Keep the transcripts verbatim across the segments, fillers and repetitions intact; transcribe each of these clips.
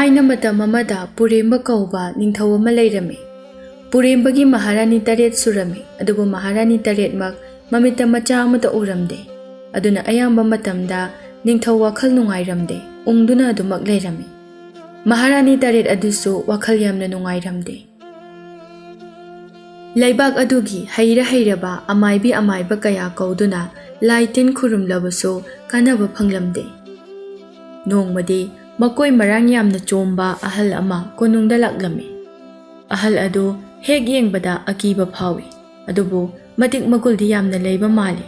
ꯊꯥꯏꯅ ꯃꯇꯝ ꯑꯃꯗ ꯄꯨꯔꯦꯝꯕ ꯀꯧꯕ ꯅꯤꯡꯊꯧ ꯑꯃ ꯂꯩꯔꯝꯃꯤ꯫ ꯄꯨꯔꯦꯝꯕꯒꯤ ꯃꯍꯥꯔꯥꯅꯤ ꯇꯔꯦꯠ ꯁꯨꯔꯝꯃꯤ, ꯑꯗꯨꯕꯨ ꯃꯍꯥꯔꯥꯅꯤ ꯇꯔꯦꯠꯃꯛ ꯃꯃꯤꯠꯇ ꯃꯆꯥ ꯑꯃꯠꯇ ꯎꯔꯝꯗꯦ꯫ ꯑꯗꯨꯅ ꯑꯌꯥꯝꯕ ꯃꯇꯝꯗ ꯅꯤꯡꯊꯧ ꯋꯥꯈꯜ ꯅꯨꯡꯉꯥꯏꯔꯝꯗꯦ, ꯎꯪꯗꯨꯅ ꯑꯗꯨꯃꯛ ꯂꯩꯔꯝꯃꯤ꯫ ꯃꯍꯥꯔꯥꯅꯤ ꯇꯔꯦꯠ ꯑꯗꯨꯁꯨ ꯋꯥꯈꯜ ꯌꯥꯝꯅ ꯅꯨꯡꯉꯥꯏꯔꯝꯗꯦ꯫ ꯂꯩꯕꯥꯛ ꯑꯗꯨꯒꯤ ꯍꯩꯔ ꯍꯩꯔꯕ ꯑꯃꯥꯏꯕꯤ ꯑꯃꯥꯏꯕ ꯀꯌꯥ ꯀꯧꯗꯨꯅ ꯂꯥꯏ ꯇꯤꯟ ꯈꯨꯔꯨꯝꯂꯕꯁꯨ ꯀꯥꯟꯅꯕ ꯐꯪꯂꯝꯗꯦ꯫ ꯅꯣꯡꯃꯗꯤ ꯃꯀꯣꯏ ꯃꯔꯥꯡ ꯌꯥꯝꯅ ꯆꯣꯝꯕ ꯑꯍꯜ ꯑꯃ ꯀꯣꯅꯨꯡꯗ ꯂꯥꯛꯂꯝꯃꯤ꯫ ꯑꯍꯜ ꯑꯗꯨ ꯍꯦꯛ ꯌꯦꯡꯕꯗ ꯑꯀꯤꯕ ꯐꯥꯎꯏ, ꯑꯗꯨꯕꯨ ꯃꯇꯤꯛ ꯃꯒꯨꯜꯗꯤ ꯌꯥꯝꯅ ꯂꯩꯕ ꯃꯥꯜꯂꯤ꯫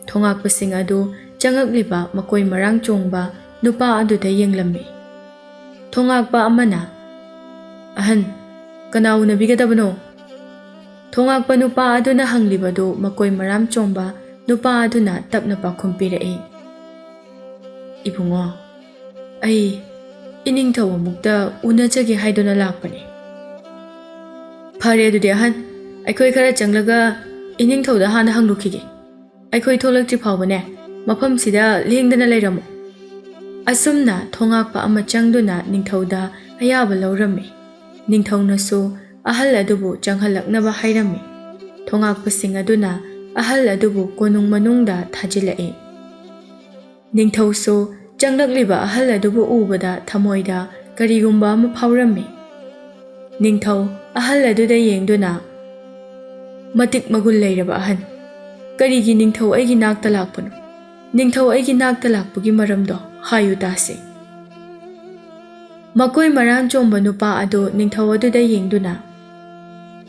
ꯊꯣꯉꯥꯛꯄꯁꯤꯡ ꯑꯗꯨ ꯆꯪꯉꯛꯂꯤꯕ ꯃꯀꯣꯏ ꯃꯔꯥꯡ ꯆꯣꯡꯕ ꯅꯨꯄꯥ ꯑꯗꯨꯗ ꯌꯦꯡꯂꯝꯃꯤ꯫ ꯊꯣꯉꯥꯛꯄ ꯑꯃꯅ, "ꯑꯍꯟ, ꯀꯅꯥ ꯎꯅꯕꯤꯒꯗꯕꯅꯣ?" ꯊꯣꯉꯥꯛꯄ ꯅꯨꯄꯥ ꯑꯗꯨꯅ ꯍꯪꯂꯤꯕꯗꯨ ꯃꯀꯣꯏ ꯃꯔꯥꯝ ꯆꯣꯡꯕ ꯅꯨꯄꯥ ꯑꯗꯨꯅ ꯇꯞꯅ ꯄꯥꯎꯈꯨꯝ ꯄꯤꯔꯛꯏ, "ꯏꯕꯨꯡꯉꯣ, ꯑꯩ ꯏꯅꯤꯡꯊꯧ ꯑꯃꯨꯛꯇ ꯎꯅꯖꯒꯦ ꯍꯥꯏꯗꯨꯅ ꯂꯥꯛꯄꯅꯤ꯫" "ꯐꯔꯦ ꯑꯗꯨꯗꯤ ꯑꯍꯟ, ꯑꯩꯈꯣꯏ ꯈꯔ ꯆꯪꯂꯒ ꯏꯅꯤꯡꯊꯧꯗ ꯍꯥꯟꯅ ꯍꯪꯂꯨꯈꯤꯒꯦ꯫ ꯑꯩꯈꯣꯏ ꯊꯣꯛꯂꯛꯇ꯭ꯔꯤ ꯐꯥꯎꯕꯅꯦ, ꯃꯐꯝꯁꯤꯗ ꯂꯦꯡꯗꯅ ꯂꯩꯔꯝꯃꯨ꯫" ꯑꯁꯨꯝꯅ ꯊꯣꯉꯥꯛꯄ ꯑꯃ ꯆꯪꯗꯨꯅ ꯅꯤꯡꯊꯧꯗ ꯑꯌꯥꯕ ꯂꯧꯔꯝꯃꯤ꯫ ꯅꯤꯡꯊꯧꯅꯁꯨ ꯑꯍꯜ ꯑꯗꯨꯕꯨ ꯆꯪꯍꯜꯂꯛꯅꯕ ꯍꯥꯏꯔꯝꯃꯤ꯫ ꯊꯣꯉꯥꯛꯄꯁꯤꯡ ꯑꯗꯨꯅ ꯑꯍꯜ ꯑꯗꯨꯕꯨ ꯀꯣꯅꯨꯡ ꯃꯅꯨꯡꯗ ꯊꯥꯖꯤꯜꯂꯛꯏ꯫ ꯅꯤꯡꯊꯧꯁꯨ ꯆꯪꯂꯛꯂꯤꯕ ꯑꯍꯜ ꯑꯗꯨꯕꯨ ꯎꯕꯗ ꯊꯃꯣꯏꯗ ꯀꯔꯤꯒꯨꯝꯕ ꯑꯃ ꯐꯥꯎꯔꯝꯃꯤ꯫ ꯅꯤꯡꯊꯧ ꯑꯍꯜ ꯑꯗꯨꯗ ꯌꯦꯡꯗꯨꯅ, "ꯃꯇꯤꯛ ꯃꯒꯨꯟ ꯂꯩꯔꯕ ꯑꯍꯟ, ꯀꯔꯤꯒꯤ ꯅꯤꯡꯊꯧ ꯑꯩꯒꯤ ꯅꯥꯛꯇ ꯂꯥꯛꯄꯅꯣ? ꯅꯤꯡꯊꯧ ꯑꯩꯒꯤ ꯅꯥꯛꯇ ꯂꯥꯛꯄꯒꯤ ꯃꯔꯝꯗꯣ ꯍꯥꯏꯌꯨ ꯇꯥꯁꯦ꯫" ꯃꯀꯣꯏ ꯃꯔꯥꯟ ꯆꯣꯝꯕ ꯅꯨꯄꯥ ꯑꯗꯨ ꯅꯤꯡꯊꯧ ꯑꯗꯨꯗ ꯌꯦꯡꯗꯨꯅ,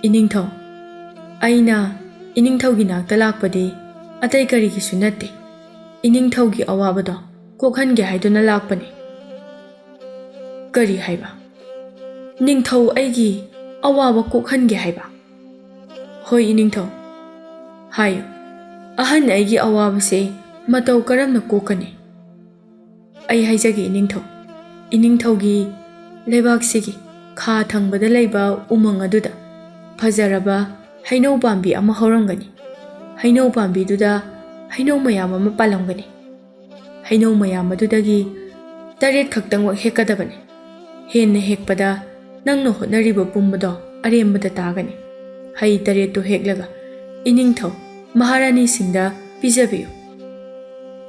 "ꯏꯅꯤꯡꯊꯧ, ꯑꯩꯅ ꯏꯅꯤꯡꯊꯧꯒꯤ ꯅꯥꯛꯇ ꯂꯥꯛꯄꯗꯤ ꯑꯇꯩ ꯀꯔꯤꯒꯤꯁꯨ ꯅꯠꯇꯦ꯫ ꯏꯅꯤꯡꯊꯧꯒꯤ ꯑꯋꯥꯕꯗꯣ ꯀꯣꯛꯍꯟꯒꯦ ꯍꯥꯏꯗꯨꯅ ꯂꯥꯛꯄꯅꯤ꯫" "ꯀꯔꯤ ꯍꯥꯏꯕ? ꯅꯤꯡꯊꯧ ꯑꯩꯒꯤ ꯑꯋꯥꯕ ꯀꯣꯛꯍꯟꯒꯦ ꯍꯥꯏꯕ?" "ꯍꯣꯏ ꯏꯅꯤꯡꯊꯧ, ꯍꯥꯏꯌꯨ, ꯑꯍꯟ ꯑꯩꯒꯤ ꯑꯋꯥꯕꯁꯦ ꯃꯇꯧ ꯀꯔꯝꯅ ꯀꯣꯛꯀꯅꯤ?" "ꯑꯩ ꯍꯥꯏꯖꯒꯦ ꯏꯅꯤꯡꯊꯧ, ꯏꯅꯤꯡꯊꯧꯒꯤ ꯂꯩꯕꯥꯛꯁꯤꯒꯤ ꯈꯥ ꯊꯪꯕꯗ ꯂꯩꯕ ꯎꯃꯪ ꯑꯗꯨꯗ ꯐꯖꯔꯕ ꯍꯩꯅꯧ ꯄꯥꯝꯕꯤ ꯑꯃ ꯍꯧꯔꯝꯒꯅꯤ꯫ ꯍꯩꯅꯧ ꯄꯥꯝꯕꯤꯗꯨꯗ ꯍꯩꯅꯧ ꯃꯌꯥꯝ ꯑꯃ ꯄꯥꯜꯂꯝꯒꯅꯤ꯫ ꯍꯩꯅꯧ ꯃꯌꯥꯝ ꯑꯗꯨꯗꯒꯤ ꯇꯔꯦꯠ ꯈꯛꯇꯪꯃꯛ ꯍꯦꯛꯀꯗꯕꯅꯤ꯫ ꯍꯦꯟꯅ ꯍꯦꯛꯄꯗ ꯅꯪꯅ ꯍꯣꯠꯅꯔꯤꯕ ꯄꯨꯝꯕꯗꯣ ꯑꯔꯦꯝꯕꯗ ꯇꯥꯒꯅꯤ꯫ ꯍꯩ ꯇꯔꯦꯠꯇꯨ ꯍꯦꯛꯂꯒ ꯏꯅꯤꯡꯊꯧ ꯃꯍꯥꯔꯥꯅꯤꯁꯤꯡꯗ ꯄꯤꯖꯕꯤꯌꯨ꯫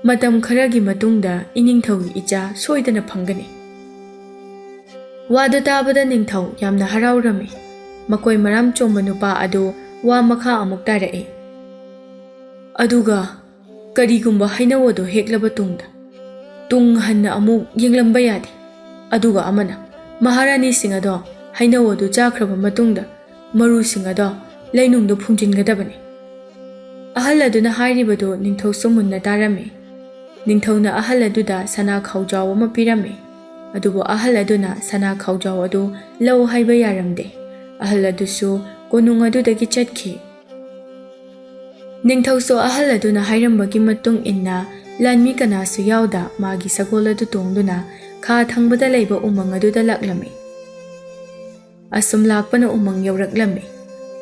ꯃꯇꯝ ꯈꯔꯒꯤ ꯃꯇꯨꯡꯗ ꯏꯅꯤꯡꯊꯧꯒꯤ ꯏꯆꯥ ꯁꯣꯏꯗꯅ ꯐꯪꯒꯅꯤ꯫ ꯋꯥꯗꯨ ꯇꯥꯕꯗ ꯅꯤꯡꯊꯧ ꯌꯥꯝꯅ ꯍꯔꯥꯎꯔꯝꯃꯤ꯫ ꯃꯀꯣꯏ ꯃꯔꯥꯝ ꯆꯣꯝꯕ ꯅꯨꯄꯥ ꯑꯗꯨ ꯋꯥ ꯃꯈꯥ ꯑꯃꯨꯛ ꯇꯥꯔꯛꯏ꯫ ꯑꯗꯨꯒ ꯀꯔꯤꯒꯨꯝꯕ ꯍꯩꯅꯧ ꯑꯗꯨ ꯍꯦꯛꯂꯕ ꯇꯨꯡꯗ, ꯇꯨꯡ ꯍꯟꯅ ꯑꯃꯨꯛ ꯌꯦꯡꯂꯝꯕ ꯌꯥꯗꯦ꯫ ꯑꯗꯨꯒ ꯑꯃꯅ, ꯃꯍꯥꯔꯥꯅꯤꯁꯤꯡ ꯑꯗꯣ ꯍꯩꯅꯧ ꯑꯗꯨ ꯆꯥꯈ꯭ꯔꯕ ꯃꯇꯨꯡꯗ ꯃꯔꯨꯁꯤꯡ ꯑꯗꯣ ꯂꯩꯅꯨꯡꯗ ꯐꯨꯝꯖꯤꯟꯒꯗꯕꯅꯤ꯫ ꯑꯍꯜ ꯑꯗꯨꯅ ꯍꯥꯏꯔꯤꯕꯗꯨ ꯅꯤꯡꯊꯧꯁꯨ ꯃꯨꯟꯅ ꯇꯥꯔꯝꯃꯤ꯫ ꯅꯤꯡꯊꯧꯅ ꯑꯍꯜ ꯑꯗꯨꯗ ꯁꯅꯥ ꯈꯥꯎꯖꯥꯎ ꯑꯃ ꯄꯤꯔꯝꯃꯤ꯫ ꯑꯗꯨꯕꯨ ꯑꯍꯜ ꯑꯗꯨꯅ ꯁꯅꯥ ꯈꯥꯎꯖꯥꯎ ꯑꯗꯨ ꯂꯧ ꯍꯥꯏꯕ ꯌꯥꯔꯝꯗꯦ꯫ ꯑꯍꯜ ꯑꯗꯨꯁꯨ ꯀꯣꯅꯨꯡ ꯑꯗꯨꯗꯒꯤ ꯆꯠꯈꯤ꯫ ꯅꯤꯡꯊꯧꯁꯨ ꯑꯍꯜ ꯑꯗꯨꯅ ꯍꯥꯏꯔꯝꯕꯒꯤ ꯃꯇꯨꯡ ꯏꯟꯅ ꯂꯥꯟꯃꯤ ꯀꯅꯥꯁꯨ ꯌꯥꯎꯗ ꯃꯥꯒꯤ ꯁꯒꯣꯜ ꯑꯗꯨ ꯇꯣꯡꯗꯨꯅ ꯈꯥ ꯊꯪꯕꯗ ꯂꯩꯕ ꯎꯃꯪ ꯑꯗꯨꯗ ꯂꯥꯛꯂꯝꯃꯤ꯫ ꯑꯁꯨꯝ ꯂꯥꯛꯄꯅ ꯎꯃꯪ ꯌꯧꯔꯛꯂꯝꯃꯤ꯫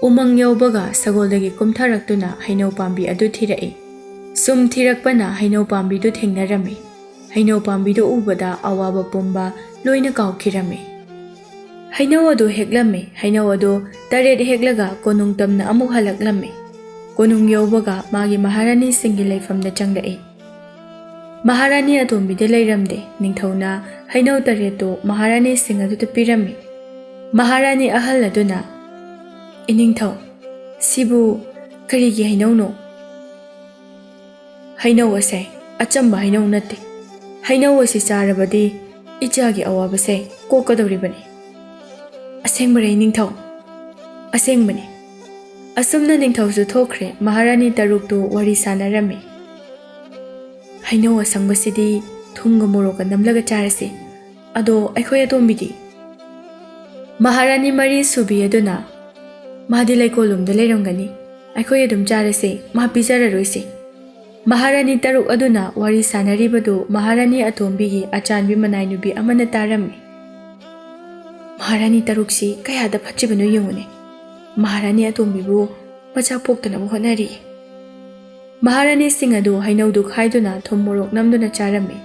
ꯎꯃꯪ ꯌꯧꯕꯒ ꯁꯒꯣꯜꯗꯒꯤ ꯀꯨꯝꯊꯔꯛꯇꯨꯅ ꯍꯩꯅꯧ ꯄꯥꯝꯕꯤ ꯑꯗꯨ ꯊꯤꯔꯛꯏ꯫ ꯁꯨꯝ ꯊꯤꯔꯛꯄꯅ ꯍꯩꯅꯧ ꯄꯥꯝꯕꯤꯗꯨ ꯊꯦꯡꯅꯔꯝꯃꯤ꯫ ꯍꯩꯅꯧ ꯄꯥꯝꯕꯤꯗꯨ ꯎꯕꯗ ꯑꯋꯥꯕ ꯄꯨꯝꯕ ꯂꯣꯏꯅ ꯀꯥꯎꯈꯤꯔꯝꯃꯤ꯫ ꯍꯩꯅꯧ ꯑꯗꯨ ꯍꯦꯛꯂꯝꯃꯤ꯫ ꯍꯩꯅꯧ ꯑꯗꯨ ꯇꯔꯦꯠ ꯍꯦꯛꯂꯒ ꯀꯣꯅꯨꯡ ꯇꯝꯅ ꯑꯃꯨꯛ ꯍꯜꯂꯛꯂꯝꯃꯤ꯫ ꯀꯣꯅꯨꯡ ꯌꯧꯕꯒ ꯃꯥꯒꯤ ꯃꯍꯥꯔꯥꯅꯤꯁꯤꯡꯒꯤ ꯂꯩꯐꯝꯗ ꯆꯪꯂꯛꯏ꯫ ꯃꯍꯥꯔꯥꯅꯤ ꯑꯇꯣꯝꯕꯤꯗꯤ ꯂꯩꯔꯝꯗꯦ꯫ ꯅꯤꯡꯊꯧꯅ ꯍꯩꯅꯧ ꯇꯔꯦꯠꯇꯨ ꯃꯍꯥꯔꯥꯅꯤꯁꯤꯡ ꯑꯗꯨꯗ ꯄꯤꯔꯝꯃꯤ꯫ ꯃꯍꯥꯔꯥꯅꯤ ꯑꯍꯜ ꯑꯗꯨꯅ, "ꯏꯅꯤꯡꯊꯧ, ꯁꯤꯕꯨ ꯀꯔꯤꯒꯤ ꯍꯩꯅꯧꯅꯣ?" "ꯍꯩꯅꯧ ꯑꯁꯦ ꯑꯆꯝꯕ ꯍꯩꯅꯧ ꯅꯠꯇꯦ꯫ ꯍꯩꯅꯧ ꯑꯁꯤ ꯆꯥꯔꯕꯗꯤ ꯏꯆꯥꯒꯤ ꯑꯋꯥꯕꯁꯦ ꯀꯣꯛꯀꯗꯧꯔꯤꯕꯅꯤ꯫" "ꯑꯁꯦꯡꯕꯔꯦ ꯏꯅꯤꯡꯊꯧ?" "ꯑꯁꯦꯡꯕꯅꯤ꯫" ꯑꯁꯨꯝꯅ ꯅꯤꯡꯊꯧꯁꯨ ꯊꯣꯛꯈ꯭ꯔꯦ꯫ ꯃꯍꯥꯔꯥꯅꯤ ꯇꯔꯨꯛꯇꯨ ꯋꯥꯔꯤ ꯁꯥꯟꯅꯔꯝꯃꯤ꯫ "ꯍꯩꯅꯧ ꯑꯁꯪꯕꯁꯤꯗꯤ ꯊꯨꯝꯒ ꯃꯣꯔꯣꯛꯀ ꯅꯝꯂꯒ ꯆꯥꯔꯁꯤ꯫ ꯑꯗꯣ ꯑꯩꯈꯣꯏ ꯑꯇꯣꯝꯕꯤꯗꯤ?" ꯃꯍꯥꯔꯥꯅꯤ ꯃꯔꯤ ꯁꯨꯕꯤ ꯑꯗꯨꯅ, "ꯃꯥꯗꯤ ꯂꯩꯀꯣꯜꯂꯣꯝꯗ ꯂꯩꯔꯝꯒꯅꯤ꯫ ꯑꯩꯈꯣꯏ ꯑꯗꯨꯝ ꯆꯥꯔꯁꯦ, ꯃꯥ ꯄꯤꯖꯔꯔꯣꯏꯁꯦ꯫" ꯃꯍꯥꯔꯥꯅꯤ ꯇꯔꯨꯛ ꯑꯗꯨꯅ ꯋꯥꯔꯤ ꯁꯥꯟꯅꯔꯤꯕꯗꯨ ꯃꯍꯥꯔꯥꯅꯤ ꯑꯇꯣꯝꯕꯤꯒꯤ ꯑꯆꯥꯟꯕꯤ ꯃꯅꯥꯏ ꯅꯨꯄꯤ ꯑꯃꯅ ꯇꯥꯔꯝꯃꯤ꯫ "ꯃꯍꯥꯔꯥꯅꯤ ꯇꯔꯨꯛꯁꯤ ꯀꯌꯥꯗ ꯐꯠꯇ꯭ꯔꯤꯕꯅꯣ ꯌꯦꯡꯉꯨꯅꯦ꯫ ꯃꯍꯥꯔꯥꯅꯤ ꯑꯇꯣꯝꯕꯤꯕꯨ ꯃꯆꯥ ꯄꯣꯛꯇꯅꯕ ꯍꯣꯠꯅꯔꯤ꯫" ꯃꯍꯥꯔꯥꯅꯤꯁꯤꯡ ꯑꯗꯨ ꯍꯩꯅꯧꯗꯨ ꯈꯥꯏꯗꯨꯅ ꯊꯨꯝ ꯃꯣꯔꯣꯛ ꯅꯝꯗꯨꯅ ꯆꯥꯔꯝꯃꯤ꯫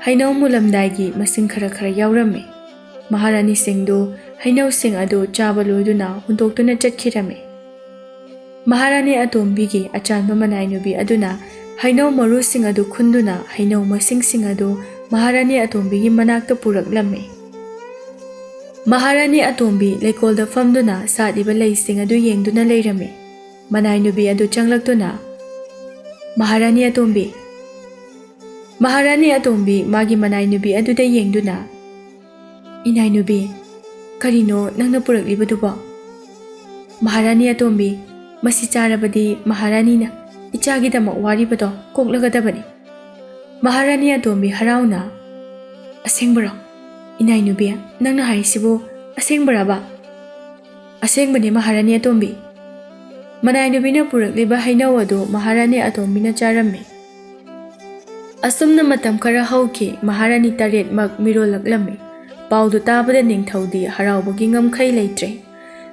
ꯍꯩꯅꯧ ꯃꯨꯜꯂꯝꯗꯥꯏꯒꯤ ꯃꯁꯤꯡ ꯈꯔ ꯈꯔ ꯌꯥꯎꯔꯝꯃꯤ꯫ ꯃꯍꯥꯔꯥꯅꯤꯁꯤꯡꯗꯨ ꯍꯩꯅꯧꯁꯤꯡ ꯑꯗꯨ ꯆꯥꯕ ꯂꯣꯏꯗꯨꯅ ꯍꯨꯟꯗꯣꯛꯇꯨꯅ ꯆꯠꯈꯤꯔꯝꯃꯤ꯫ ꯃꯍꯥꯔꯥꯅꯤ ꯑꯇꯣꯝꯕꯤꯒꯤ ꯑꯆꯥꯟꯕ ꯃꯅꯥꯏ ꯅꯨꯄꯤ ꯑꯗꯨꯅ ꯍꯩꯅꯧ ꯃꯔꯨꯁꯤꯡ ꯑꯗꯨ ꯈꯨꯟꯗꯨꯅ ꯍꯩꯅꯧ ꯃꯁꯤꯡꯁꯤꯡ ꯑꯗꯨ ꯃꯍꯥꯔꯥꯅꯤ ꯑꯇꯣꯝꯕꯤꯒꯤ ꯃꯅꯥꯛꯇ ꯄꯨꯔꯛꯂꯝꯃꯤ꯫ ꯃꯍꯥꯔꯥꯅꯤ ꯑꯇꯣꯝꯕꯤ ꯂꯩꯀꯣꯜꯗ ꯐꯝꯗꯨꯅ ꯁꯥꯠꯂꯤꯕ ꯂꯩꯁꯤꯡ ꯑꯗꯨ ꯌꯦꯡꯗꯨꯅ ꯂꯩꯔꯝꯃꯤ꯫ ꯃꯅꯥꯏ ꯅꯨꯄꯤ ꯑꯗꯨ ꯆꯪꯂꯛꯇꯨꯅ, "ꯃꯍꯥꯔꯥꯅꯤ ꯑꯇꯣꯝꯕꯤ!" ꯃꯍꯥꯔꯥꯅꯤ ꯑꯇꯣꯝꯕꯤ ꯃꯥꯒꯤ ꯃꯅꯥꯏ ꯅꯨꯄꯤ ꯑꯗꯨꯗ ꯌꯦꯡꯗꯨꯅ, "ꯏꯅꯥꯏ ꯅꯨꯄꯤ, ꯀꯔꯤꯅꯣ ꯅꯪꯅ ꯄꯨꯔꯛꯂꯤꯕꯗꯨꯕꯣ?" "ꯃꯍꯥꯔꯥꯅꯤ ꯑꯇꯣꯝꯕꯤ, ꯃꯁꯤ ꯆꯥꯔꯕꯗꯤ ꯃꯍꯥꯔꯥꯅꯤꯅ ꯏꯆꯥꯒꯤꯗꯃꯛ ꯋꯥꯔꯤꯕꯗꯣ ꯀꯣꯛꯂꯒꯗꯕꯅꯤ꯫" ꯃꯍꯥꯔꯥꯅꯤ ꯑꯇꯣꯝꯕꯤ ꯍꯔꯥꯎꯅ, "ꯑꯁꯦꯡꯕꯔꯣ? ꯏꯅꯥꯏ ꯅꯨꯄꯤ, ꯅꯪꯅ ꯍꯥꯏꯔꯤꯁꯤꯕꯨ ꯑꯁꯦꯡꯕꯔꯕ?" "ꯑꯁꯦꯡꯕꯅꯤ ꯃꯍꯥꯔꯥꯅꯤ ꯑꯇꯣꯝꯕꯤ꯫" ꯃꯅꯥꯏ ꯅꯨꯄꯤꯅ ꯄꯨꯔꯛꯂꯤꯕ ꯍꯩꯅꯧ ꯑꯗꯨ ꯃꯍꯥꯔꯥꯅꯤ ꯑꯇꯣꯝꯕꯤꯅ ꯆꯥꯔꯝꯃꯤ꯫ ꯑꯁꯨꯝꯅ ꯃꯇꯝ ꯈꯔ ꯍꯧꯈꯤ꯫ ꯃꯍꯥꯔꯥꯅꯤ ꯇꯔꯦꯠꯃꯛ ꯃꯤꯔꯣꯜꯂꯛꯂꯝꯃꯤ꯫ ꯄꯥꯎꯗꯨ ꯇꯥꯕꯗ ꯅꯤꯡꯊꯧꯗꯤ ꯍꯔꯥꯎꯕꯒꯤ ꯉꯝꯈꯩ ꯂꯩꯇ꯭ꯔꯦ꯫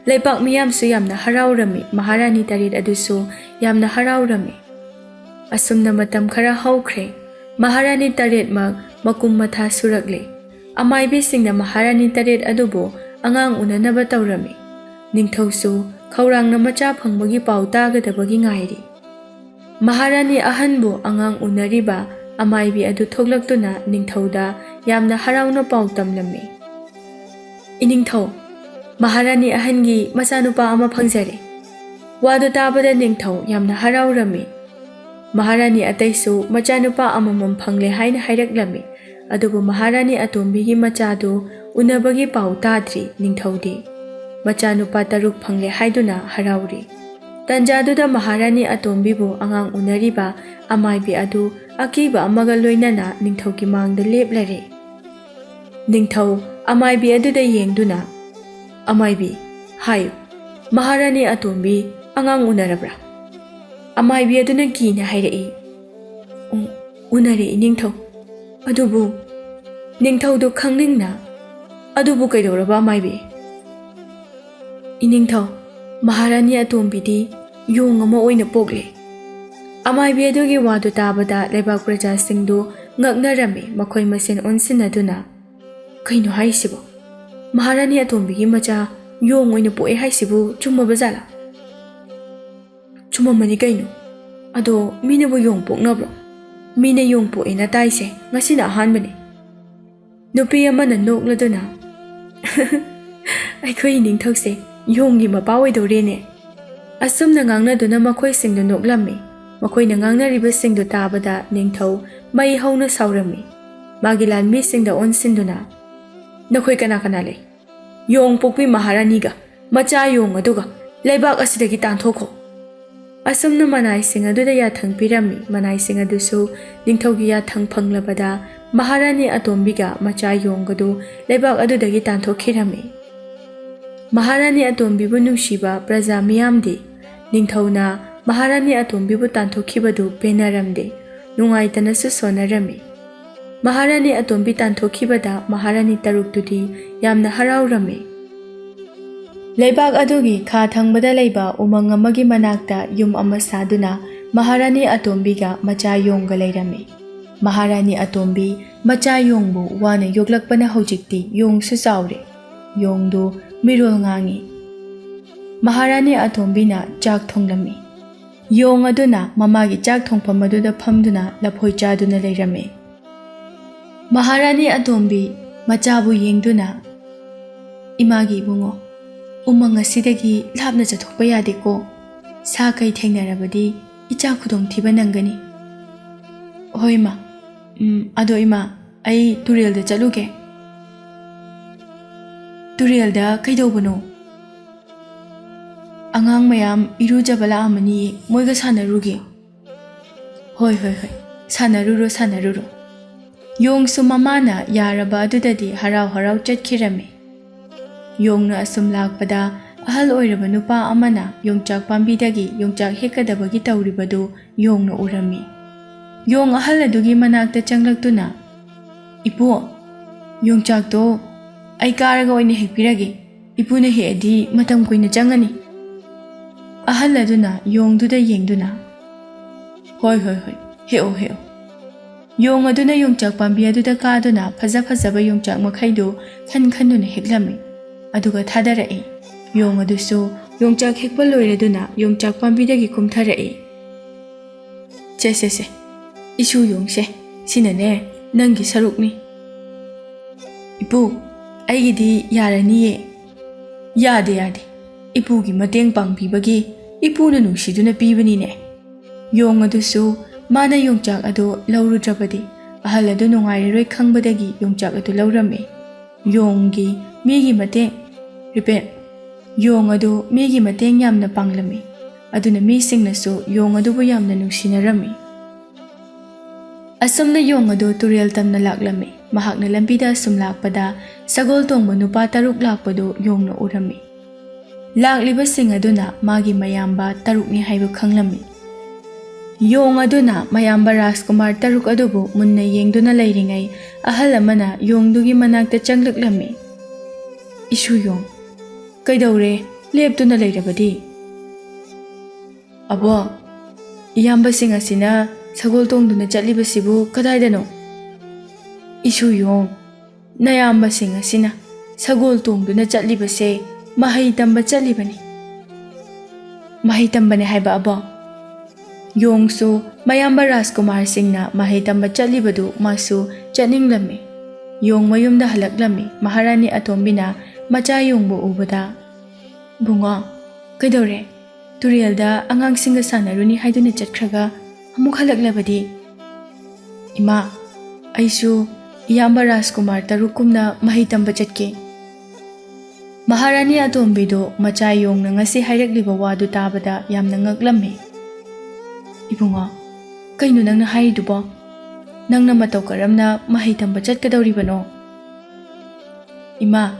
ꯂꯩꯄꯥꯛ ꯃꯤꯌꯥꯝꯁꯨ ꯌꯥꯝꯅ ꯍꯔꯥꯎꯔꯝꯃꯤ꯫ ꯃꯍꯥꯔꯥꯅꯤ ꯇꯔꯦꯠ ꯑꯗꯨꯁꯨ ꯌꯥꯝꯅ ꯍꯔꯥꯎꯔꯝꯃꯤ꯫ ꯑꯁꯨꯝꯅ ꯃꯇꯝ ꯈꯔ ꯍꯧꯈ꯭ꯔꯦ꯫ ꯃꯍꯥꯔꯥꯅꯤ ꯇꯔꯦꯠꯃꯛ ꯃꯀꯨꯝ ꯃꯊꯥ ꯁꯨꯔꯛꯂꯦ꯫ ꯑꯃꯥꯏꯕꯤꯁꯤꯡꯅ ꯃꯍꯥꯔꯥꯅꯤ ꯇꯔꯦꯠ ꯑꯗꯨꯕꯨ ꯑꯉꯥꯡ ꯎꯅꯅꯕ ꯇꯧꯔꯝꯃꯤ꯫ ꯅꯤꯡꯊꯧꯁꯨ ꯈꯧꯔꯥꯡꯅ ꯃꯆꯥ ꯐꯪꯕꯒꯤ ꯄꯥꯎ ꯇꯥꯒꯗꯕꯒꯤ ꯉꯥꯏꯔꯤ꯫ ꯃꯍꯥꯔꯥꯅꯤ ꯑꯍꯟꯕꯨ ꯑꯉꯥꯡ ꯎꯅꯔꯤꯕ ꯑꯃꯥꯏꯕꯤ ꯑꯗꯨ ꯊꯣꯛꯂꯛꯇꯨꯅ ꯅꯤꯡꯊꯧꯗ ꯌꯥꯝꯅ ꯍꯔꯥꯎꯅ ꯄꯥꯎ ꯇꯝꯂꯝꯃꯤ꯫ "ꯏꯅꯤꯡꯊꯧ, ꯃꯍꯥꯔꯥꯅꯤ ꯑꯍꯟꯒꯤ ꯃꯆꯥꯅꯨꯄꯥ ꯑꯃ ꯐꯪꯖꯔꯦ꯫" ꯋꯥꯗꯨ ꯇꯥꯕꯗ ꯅꯤꯡꯊꯧ ꯌꯥꯝꯅ ꯍꯔꯥꯎꯔꯝꯃꯤ꯫ ꯃꯍꯥꯔꯥꯅꯤ ꯑꯇꯩꯁꯨ ꯃꯆꯥꯅꯨꯄꯥ ꯑꯃꯃꯝ ꯐꯪꯂꯦ ꯍꯥꯏꯅ ꯍꯥꯏꯔꯛꯂꯝꯃꯤ꯫ ꯑꯗꯨꯕꯨ ꯃꯍꯥꯔꯥꯅꯤ ꯑꯇꯣꯝꯕꯤꯒꯤ ꯃꯆꯥꯗꯨ ꯎꯅꯕꯒꯤ ꯄꯥꯎ ꯇꯥꯗ꯭ꯔꯤ ꯅꯤꯡꯊꯧꯗꯤ꯫ ꯃꯆꯥꯅꯨꯄꯥ ꯇꯔꯨꯛ ꯐꯪꯂꯦ ꯍꯥꯏꯗꯨꯅ ꯍꯔꯥꯎꯔꯤ꯫ ꯇꯟꯖꯥꯗꯨꯗ ꯃꯍꯥꯔꯥꯅꯤ ꯑꯇꯣꯝꯕꯤꯕꯨ ꯑꯉꯥꯡ ꯎꯅꯔꯤꯕ ꯑꯃꯥꯏꯕꯤ ꯑꯗꯨ ꯑꯀꯤꯕ ꯑꯃꯒ ꯂꯣꯏꯅꯅ ꯅꯤꯡꯊꯧꯒꯤ ꯃꯥꯡꯗ ꯂꯦꯞꯂꯔꯦ꯫ ꯅꯤꯡꯊꯧ ꯑꯃꯥꯏꯕꯤ ꯑꯗꯨꯗ ꯌꯦꯡꯗꯨꯅ, "ꯑꯃꯥꯏꯕꯤ, ꯍꯥꯏꯌꯨ, ꯃꯍꯥꯔꯥꯅꯤ ꯑꯇꯣꯝꯕꯤ ꯑꯉꯥꯡ ꯎꯅꯔꯕ꯭ꯔꯥ?" ꯑꯃꯥꯏꯕꯤ ꯑꯗꯨꯅ ꯀꯤꯅ ꯍꯥꯏꯔꯛꯏ, "ꯎ-, ꯎꯅꯔꯦ, ꯏꯅꯤꯡꯊꯧ꯫ ꯑꯗꯨꯕꯨ," ꯅꯤꯡꯊꯧꯗꯨ ꯈꯪꯅꯤꯡꯅ, "ꯑꯗꯨꯕꯨ ꯀꯩꯗꯧꯔꯕ, ꯑꯃꯥꯏꯕꯤ?" "ꯏꯅꯤꯡꯊꯧ, ꯃꯍꯥꯔꯥꯅꯤ ꯑꯇꯣꯝꯕꯤꯗꯤ ꯌꯣꯡ ꯑꯃ ꯑꯣꯏꯅ ꯄꯣꯛꯂꯦ꯫" ꯑꯃꯥꯏꯕꯤ ꯑꯗꯨꯒꯤ ꯋꯥꯗꯨ ꯇꯥꯕꯗ ꯂꯩꯕꯥꯛ ꯄ꯭ꯔꯖꯥꯁꯤꯡꯗꯨ ꯉꯛꯅꯔꯝꯃꯤ ꯃꯈꯣꯏ ꯃꯁꯦꯟ ꯑꯣꯟꯁꯤꯟꯅꯗꯨꯅ꯫ "ꯀꯩꯅꯣ ꯍꯥꯏꯁꯤꯕꯣ? ꯃꯍꯥꯔꯥꯅꯤ ꯑꯇꯣꯝꯕꯤꯒꯤ ꯃꯆꯥ ꯌꯣꯡ ꯑꯣꯏꯅ ꯄꯣꯛꯑꯦ ꯍꯥꯏꯁꯤꯕꯨ ꯆꯨꯝꯃꯕ ꯖꯥꯠꯂꯥ?" "ꯆꯨꯝꯃꯝꯃꯅꯤ ꯀꯩꯅꯣ꯫ ꯑꯗꯣ ꯃꯤꯅꯕꯨ ꯌꯣꯡ ꯄꯣꯛꯅꯕ꯭ꯔꯣ? ꯃꯤꯅ ꯌꯣꯡ ꯄꯣꯛꯑꯦꯅ ꯇꯥꯏꯁꯦ ꯉꯁꯤꯅ ꯑꯍꯥꯟꯕꯅꯤ꯫" ꯅꯨꯄꯤ ꯑꯃꯅ ꯅꯣꯛꯂꯗꯨꯅ, "ꯑꯩꯈꯣꯏ ꯏꯅꯤꯡꯊꯧꯁꯦ ꯌꯣꯡꯒꯤ ꯃꯄꯥ ꯑꯣꯏꯗꯧꯔꯦꯅꯦ꯫" ꯑꯁꯨꯝꯅ ꯉꯥꯡꯅꯗꯨꯅ ꯃꯈꯣꯏꯁꯤꯡꯗꯨ ꯅꯣꯛꯂꯝꯃꯤ꯫ ꯃꯈꯣꯏꯅ ꯉꯥꯡꯅꯔꯤꯕꯁꯤꯡꯗꯨ ꯇꯥꯕꯗ ꯅꯤꯡꯊꯧ ꯃꯩ ꯍꯧꯅ ꯁꯥꯎꯔꯝꯃꯤ꯫ ꯃꯥꯒꯤ ꯂꯥꯟꯃꯤꯁꯤꯡꯗ ꯑꯣꯟꯁꯤꯟꯗꯨꯅ, "ꯅꯈꯣꯏ ꯀꯅꯥ ꯀꯅꯥ ꯂꯩ? ꯌꯣꯡ ꯄꯣꯛꯄꯤ ꯃꯍꯥꯔꯥꯅꯤꯒ ꯃꯆꯥ ꯌꯣꯡ ꯑꯗꯨꯒ ꯂꯩꯕꯥꯛ ꯑꯁꯤꯗꯒꯤ ꯇꯥꯟꯊꯣꯛꯈꯣ꯫" ꯑꯁꯨꯝꯅ ꯃꯅꯥꯏꯁꯤꯡ ꯑꯗꯨꯗ ꯌꯥꯊꯪ ꯄꯤꯔꯝꯃꯤ꯫ ꯃꯅꯥꯏꯁꯤꯡ ꯑꯗꯨꯁꯨ ꯅꯤꯡꯊꯧꯒꯤ ꯌꯥꯊꯪ ꯐꯪꯂꯕꯗ ꯃꯍꯥꯔꯥꯅꯤ ꯑꯇꯣꯝꯕꯤꯒ ꯃꯆꯥ ꯌꯣꯡꯒꯗꯨ ꯂꯩꯕꯥꯛ ꯑꯗꯨꯗꯒꯤ ꯇꯥꯟꯊꯣꯛꯈꯤꯔꯝꯃꯤ꯫ ꯃꯍꯥꯔꯥꯅꯤ ꯑꯇꯣꯝꯕꯤꯕꯨ ꯅꯨꯡꯁꯤꯕ ꯄ꯭ꯔꯖꯥ ꯃꯤꯌꯥꯝꯗꯤ ꯅꯤꯡꯊꯧꯅ ꯃꯍꯥꯔꯥꯅꯤ ꯑꯇꯣꯝꯕꯤꯕꯨ ꯇꯥꯟꯊꯣꯛꯈꯤꯕꯗꯨ ꯄꯦꯟꯅꯔꯝꯗꯦ, ꯅꯨꯡꯉꯥꯏꯇꯅꯁꯨ ꯁꯣꯟꯅꯔꯝꯃꯤ꯫ ꯃꯍꯥꯔꯥꯅꯤ ꯑꯇꯣꯝꯕꯤ ꯇꯥꯟꯊꯣꯛꯈꯤꯕꯗ ꯃꯍꯥꯔꯥꯅꯤ ꯇꯔꯨꯛꯇꯨꯗꯤ ꯌꯥꯝꯅ ꯍꯔꯥꯎꯔꯝꯃꯤ꯫ ꯂꯩꯕꯥꯛ ꯑꯗꯨꯒꯤ ꯈꯥ ꯊꯪꯕꯗ ꯂꯩꯕ ꯎꯃꯪ ꯑꯃꯒꯤ ꯃꯅꯥꯛꯇ ꯌꯨꯝ ꯑꯃ ꯁꯥꯗꯨꯅ ꯃꯍꯥꯔꯥꯅꯤ ꯑꯇꯣꯝꯕꯤꯒ ꯃꯆꯥ ꯌꯣꯡꯒ ꯂꯩꯔꯝꯃꯤ꯫ ꯃꯍꯥꯔꯥꯅꯤ ꯑꯇꯣꯝꯕꯤ ꯃꯆꯥ ꯌꯣꯡꯕꯨ ꯋꯥꯅ ꯌꯣꯛꯂꯛꯄꯅ ꯍꯧꯖꯤꯛꯇꯤ ꯌꯣꯡꯁꯨ ꯆꯥꯎꯔꯦ꯫ ꯌꯣꯡꯗꯨ ꯃꯤꯔꯣꯜ ꯉꯥꯡꯉꯤ꯫ ꯃꯍꯥꯔꯥꯅꯤ ꯑꯇꯣꯝꯕꯤꯅ ꯆꯥꯛ ꯊꯣꯡꯂꯝꯃꯤ꯫ ꯌꯣꯡ ꯑꯗꯨꯅ ꯃꯃꯥꯒꯤ ꯆꯥꯛ ꯊꯣꯡꯐꯝ ꯑꯗꯨꯗ ꯐꯝꯗꯨꯅ ꯂꯐꯣꯏ ꯆꯥꯗꯨꯅ ꯂꯩꯔꯝꯃꯤ꯫ ꯃꯍꯥꯔꯥꯅꯤ ꯑꯇꯣꯝꯕꯤ ꯃꯆꯥꯕꯨ ꯌꯦꯡꯗꯨꯅ, "ꯏꯃꯥꯒꯤ ꯏꯕꯨꯡꯉꯣ, ꯎꯃꯪ ꯑꯁꯤꯗꯒꯤ ꯂꯥꯞꯅ ꯆꯠꯊꯣꯛꯄ ꯌꯥꯗꯦꯀꯣ꯫ ꯁꯥ ꯀꯩ ꯊꯦꯡꯅꯔꯕꯗꯤ ꯏꯆꯥ ꯈꯨꯗꯣꯡꯊꯤꯕ ꯅꯪꯒꯅꯤ꯫" "ꯍꯣꯏ ꯏꯃꯥ꯫ ꯎꯝ, ꯑꯗꯣ ꯏꯃꯥ, ꯑꯩ ꯇꯨꯔꯦꯜꯗ ꯆꯠꯂꯨꯒꯦ꯫" "ꯇꯨꯔꯦꯜꯗ ꯀꯩꯗꯧꯕꯅꯣ?" "ꯑꯉꯥꯡ ꯃꯌꯥꯝ ꯏꯔꯨꯖꯕ ꯂꯥꯛꯑꯝꯃꯅꯤꯌꯦ, ꯃꯣꯏꯒ ꯁꯥꯟꯅꯔꯨꯒꯦ꯫" "ꯍꯣꯏ, ꯍꯣꯏ, ꯍꯣꯏ, ꯁꯥꯟꯅꯔꯨꯔꯣ, ꯁꯥꯟꯅꯔꯨꯔꯣ꯫" ꯌꯣꯡꯁꯨ ꯃꯃꯥꯅ ꯌꯥꯔꯕ ꯑꯗꯨꯗꯗꯤ ꯍꯔꯥꯎ ꯍꯔꯥꯎ ꯆꯠꯈꯤꯔꯝꯃꯤ꯫ ꯌꯣꯡꯅ ꯑꯁꯨꯝ ꯂꯥꯛꯄꯗ ꯑꯍꯜ ꯑꯣꯏꯔꯕ ꯅꯨꯄꯥ ꯑꯃꯅ ꯌꯣꯡꯆꯥꯛ ꯄꯥꯝꯕꯤꯗꯒꯤ ꯌꯣꯡꯆꯥꯛ ꯍꯦꯛꯀꯗꯕꯒꯤ ꯇꯧꯔꯤꯕꯗꯨ ꯌꯣꯡꯅ ꯎꯔꯝꯃꯤ꯫ ꯌꯣꯡ ꯑꯍꯜ ꯑꯗꯨꯒꯤ ꯃꯅꯥꯛꯇ ꯆꯪꯂꯛꯇꯨꯅ, "ꯏꯄꯨ, ꯌꯣꯡꯆꯥꯛꯇꯣ ꯑꯩ ꯀꯥꯔꯒ ꯑꯣꯏꯅ ꯍꯦꯛꯄꯤꯔꯒꯦ꯫ ꯏꯄꯨꯅ ꯍꯦꯛꯑꯗꯤ ꯃꯇꯝ ꯀꯨꯏꯅ ꯆꯪꯉꯅꯤ꯫" ꯑꯍꯜ ꯑꯗꯨꯅ ꯌꯣꯡꯗꯨꯗ ꯌꯦꯡꯗꯨꯅ, "ꯍꯣꯏ, ꯍꯣꯏ, ꯍꯣꯏ, ꯍꯦꯛꯑꯣ, ꯍꯦꯛꯑꯣ꯫" ꯌꯣꯡ ꯑꯗꯨꯅ ꯌꯣꯡꯆꯥꯛ ꯄꯥꯝꯕꯤ ꯑꯗꯨꯗ ꯀꯥꯗꯨꯅ ꯐꯖ ꯐꯖꯕ ꯌꯣꯡꯆꯥꯛ ꯃꯈꯩꯗꯨ ꯈꯟ ꯈꯟꯗꯨꯅ ꯍꯦꯛꯂꯝꯃꯤ꯫ ꯑꯗꯨꯒ ꯊꯥꯗꯔꯛꯏ꯫ ꯌꯣꯡ ꯑꯗꯨꯁꯨ ꯌꯣꯡꯆꯥꯛ ꯍꯦꯛꯄ ꯂꯣꯏꯔꯗꯨꯅ ꯌꯣꯡꯆꯥꯛ ꯄꯥꯝꯕꯤꯗꯒꯤ ꯀꯨꯝꯊꯔꯛꯏ꯫ "ꯁꯦ, ꯁꯦ, ꯁꯦ, ꯏꯁꯨ ꯌꯣꯡꯁꯦ, ꯁꯤꯅꯅꯦ ꯅꯪꯒꯤ ꯁꯔꯨꯛꯅꯤ꯫" "ꯏꯄꯨ, ꯑꯩꯒꯤꯗꯤ ꯌꯥꯔꯅꯤꯌꯦ꯫" "ꯌꯥꯗꯦ, ꯌꯥꯗꯦ, ꯏꯄꯨꯒꯤ ꯃꯇꯦꯡ ꯄꯥꯡꯕꯤꯕꯒꯤ ꯏꯄꯨꯅ ꯅꯨꯡꯁꯤꯗꯨꯅ ꯄꯤꯕꯅꯤꯅꯦ꯫" ꯌꯣꯡ ꯑꯗꯨꯁꯨ ꯃꯥꯅ ꯌꯣꯡꯆꯥꯛ ꯑꯗꯨ ꯂꯧꯔꯨꯗ꯭ꯔꯕꯗꯤ ꯑꯍꯜ ꯑꯗꯨ ꯅꯨꯡꯉꯥꯏꯔꯔꯣꯏ ꯈꯪꯕꯗꯒꯤ ꯌꯣꯡꯆꯥꯛ ꯑꯗꯨ ꯂꯧꯔꯝꯃꯤ꯫ ꯌꯣꯡꯒꯤ ꯃꯤꯒꯤ ꯃꯇꯦꯡ, repeat, ꯌꯣꯡ ꯑꯗꯨ ꯃꯤꯒꯤ ꯃꯇꯦꯡ ꯌꯥꯝꯅ ꯄꯥꯡꯂꯝꯃꯤ꯫ ꯑꯗꯨꯅ ꯃꯤꯁꯤꯡꯅꯁꯨ ꯌꯣꯡ ꯑꯗꯨꯕꯨ ꯌꯥꯝꯅ ꯅꯨꯡꯁꯤꯅꯔꯝꯃꯤ꯫ ꯑꯁꯨꯝꯅ ꯌꯣꯡ ꯑꯗꯨ ꯇꯨꯔꯦꯜ ꯇꯝꯅ ꯂꯥꯛꯂꯝꯃꯤ꯫ ꯃꯍꯥꯛꯅ ꯂꯝꯕꯤꯗ ꯑꯁꯨꯝ ꯂꯥꯛꯄꯗ ꯁꯒꯣꯜ ꯇꯣꯡꯕ ꯅꯨꯄꯥ ꯇꯔꯨꯛ ꯂꯥꯛꯄꯗꯨ ꯌꯣꯡꯅ ꯎꯔꯝꯃꯤ꯫ ꯂꯥꯛꯂꯤꯕꯁꯤꯡ ꯑꯗꯨꯅ ꯃꯥꯒꯤ ꯃꯌꯥꯝꯕ ꯇꯔꯨꯛꯅꯤ ꯍꯥꯏꯕ ꯈꯪꯂꯝꯃꯤ꯫ ꯌꯣꯡ ꯑꯗꯨꯅ ꯃꯌꯥꯝꯕ ꯔꯥꯖꯀꯨꯃꯥꯔ ꯇꯔꯨꯛ ꯑꯗꯨꯕꯨ ꯃꯨꯟꯅ ꯌꯦꯡꯗꯨꯅ ꯂꯩꯔꯤꯉꯩ, ꯑꯍꯜ ꯑꯃꯅ ꯌꯣꯡꯗꯨꯒꯤ ꯃꯅꯥꯛꯇ ꯆꯪꯂꯛꯂꯝꯃꯤ꯫ "ꯏꯁꯨ ꯌꯣꯡ, ꯀꯩꯗꯧꯔꯦ ꯂꯦꯞꯇꯨꯅ ꯂꯩꯔꯕꯗꯤ?" "ꯑꯕꯣ, ꯏꯌꯥꯝꯕꯁꯤꯡ ꯑꯁꯤꯅ ꯁꯒꯣꯜ ꯇꯣꯡꯗꯨꯅ ꯆꯠꯂꯤꯕꯁꯤꯕꯨ ꯀꯗꯥꯏꯗꯅꯣ?" "ꯏꯁꯨ ꯌꯣꯡ, ꯅꯌꯥꯝꯕꯁꯤꯡ ꯑꯁꯤꯅ ꯁꯒꯣꯜ ꯇꯣꯡꯗꯨꯅ ꯆꯠꯂꯤꯕꯁꯦ ꯃꯍꯩ ꯇꯝꯕ ꯆꯠꯂꯤꯕꯅꯤ꯫" "ꯃꯍꯩ ꯇꯝꯕꯅꯦ ꯍꯥꯏꯕ ꯑꯕꯣ?" ꯌꯣꯡꯁꯨ ꯃꯌꯥꯝꯕ ꯔꯥꯖꯀꯨꯃꯥꯔꯁꯤꯡꯅ ꯃꯍꯩ ꯇꯝꯕ ꯆꯠꯂꯤꯕꯗꯨ ꯃꯥꯁꯨ ꯆꯠꯅꯤꯡꯂꯝꯃꯤ꯫ ꯌꯣꯡ ꯃꯌꯨꯝꯗ ꯍꯜꯂꯛꯂꯝꯃꯤ꯫ ꯃꯍꯥꯔꯥꯅꯤ ꯑꯇꯣꯝꯕꯤꯅ ꯃꯆꯥ ꯌꯣꯡꯕꯨ ꯎꯕꯗ, "ꯏꯕꯨꯡꯉꯣ, ꯀꯩꯗꯧꯔꯦ? ꯇꯨꯔꯦꯜꯗ ꯑꯉꯥꯡꯁꯤꯡꯒ ꯁꯥꯟꯅꯔꯨꯅꯤ ꯍꯥꯏꯗꯨꯅ ꯆꯠꯈ꯭ꯔꯒ ꯑꯃꯨꯛ ꯍꯜꯂꯛꯂꯕꯗꯤ?" "ꯏꯃꯥ, ꯑꯩꯁꯨ ꯏꯌꯥꯝꯕ ꯔꯥꯖꯀꯨꯃꯥꯔ ꯇꯔꯨꯛ ꯀꯨꯝꯅ ꯃꯍꯩ ꯇꯝꯕ ꯆꯠꯀꯦ꯫" ꯃꯍꯥꯔꯥꯅꯤ ꯑꯇꯣꯝꯕꯤꯗꯨ ꯃꯆꯥ ꯌꯣꯡꯅ ꯉꯁꯤ ꯍꯥꯏꯔꯛꯂꯤꯕ ꯋꯥꯗꯨ ꯇꯥꯕꯗ ꯌꯥꯝꯅ ꯉꯛꯂꯝꯃꯤ꯫ "ꯏꯕꯨꯡꯉꯣ, ꯀꯩꯅꯣ ꯅꯪꯅ ꯍꯥꯏꯔꯤꯗꯨꯕꯣ? ꯅꯪꯅ ꯃꯇꯧ ꯀꯔꯝꯅ ꯃꯍꯩ ꯇꯝꯕ ꯆꯠꯀꯗꯧꯔꯤꯕꯅꯣ?" "ꯏꯃꯥ,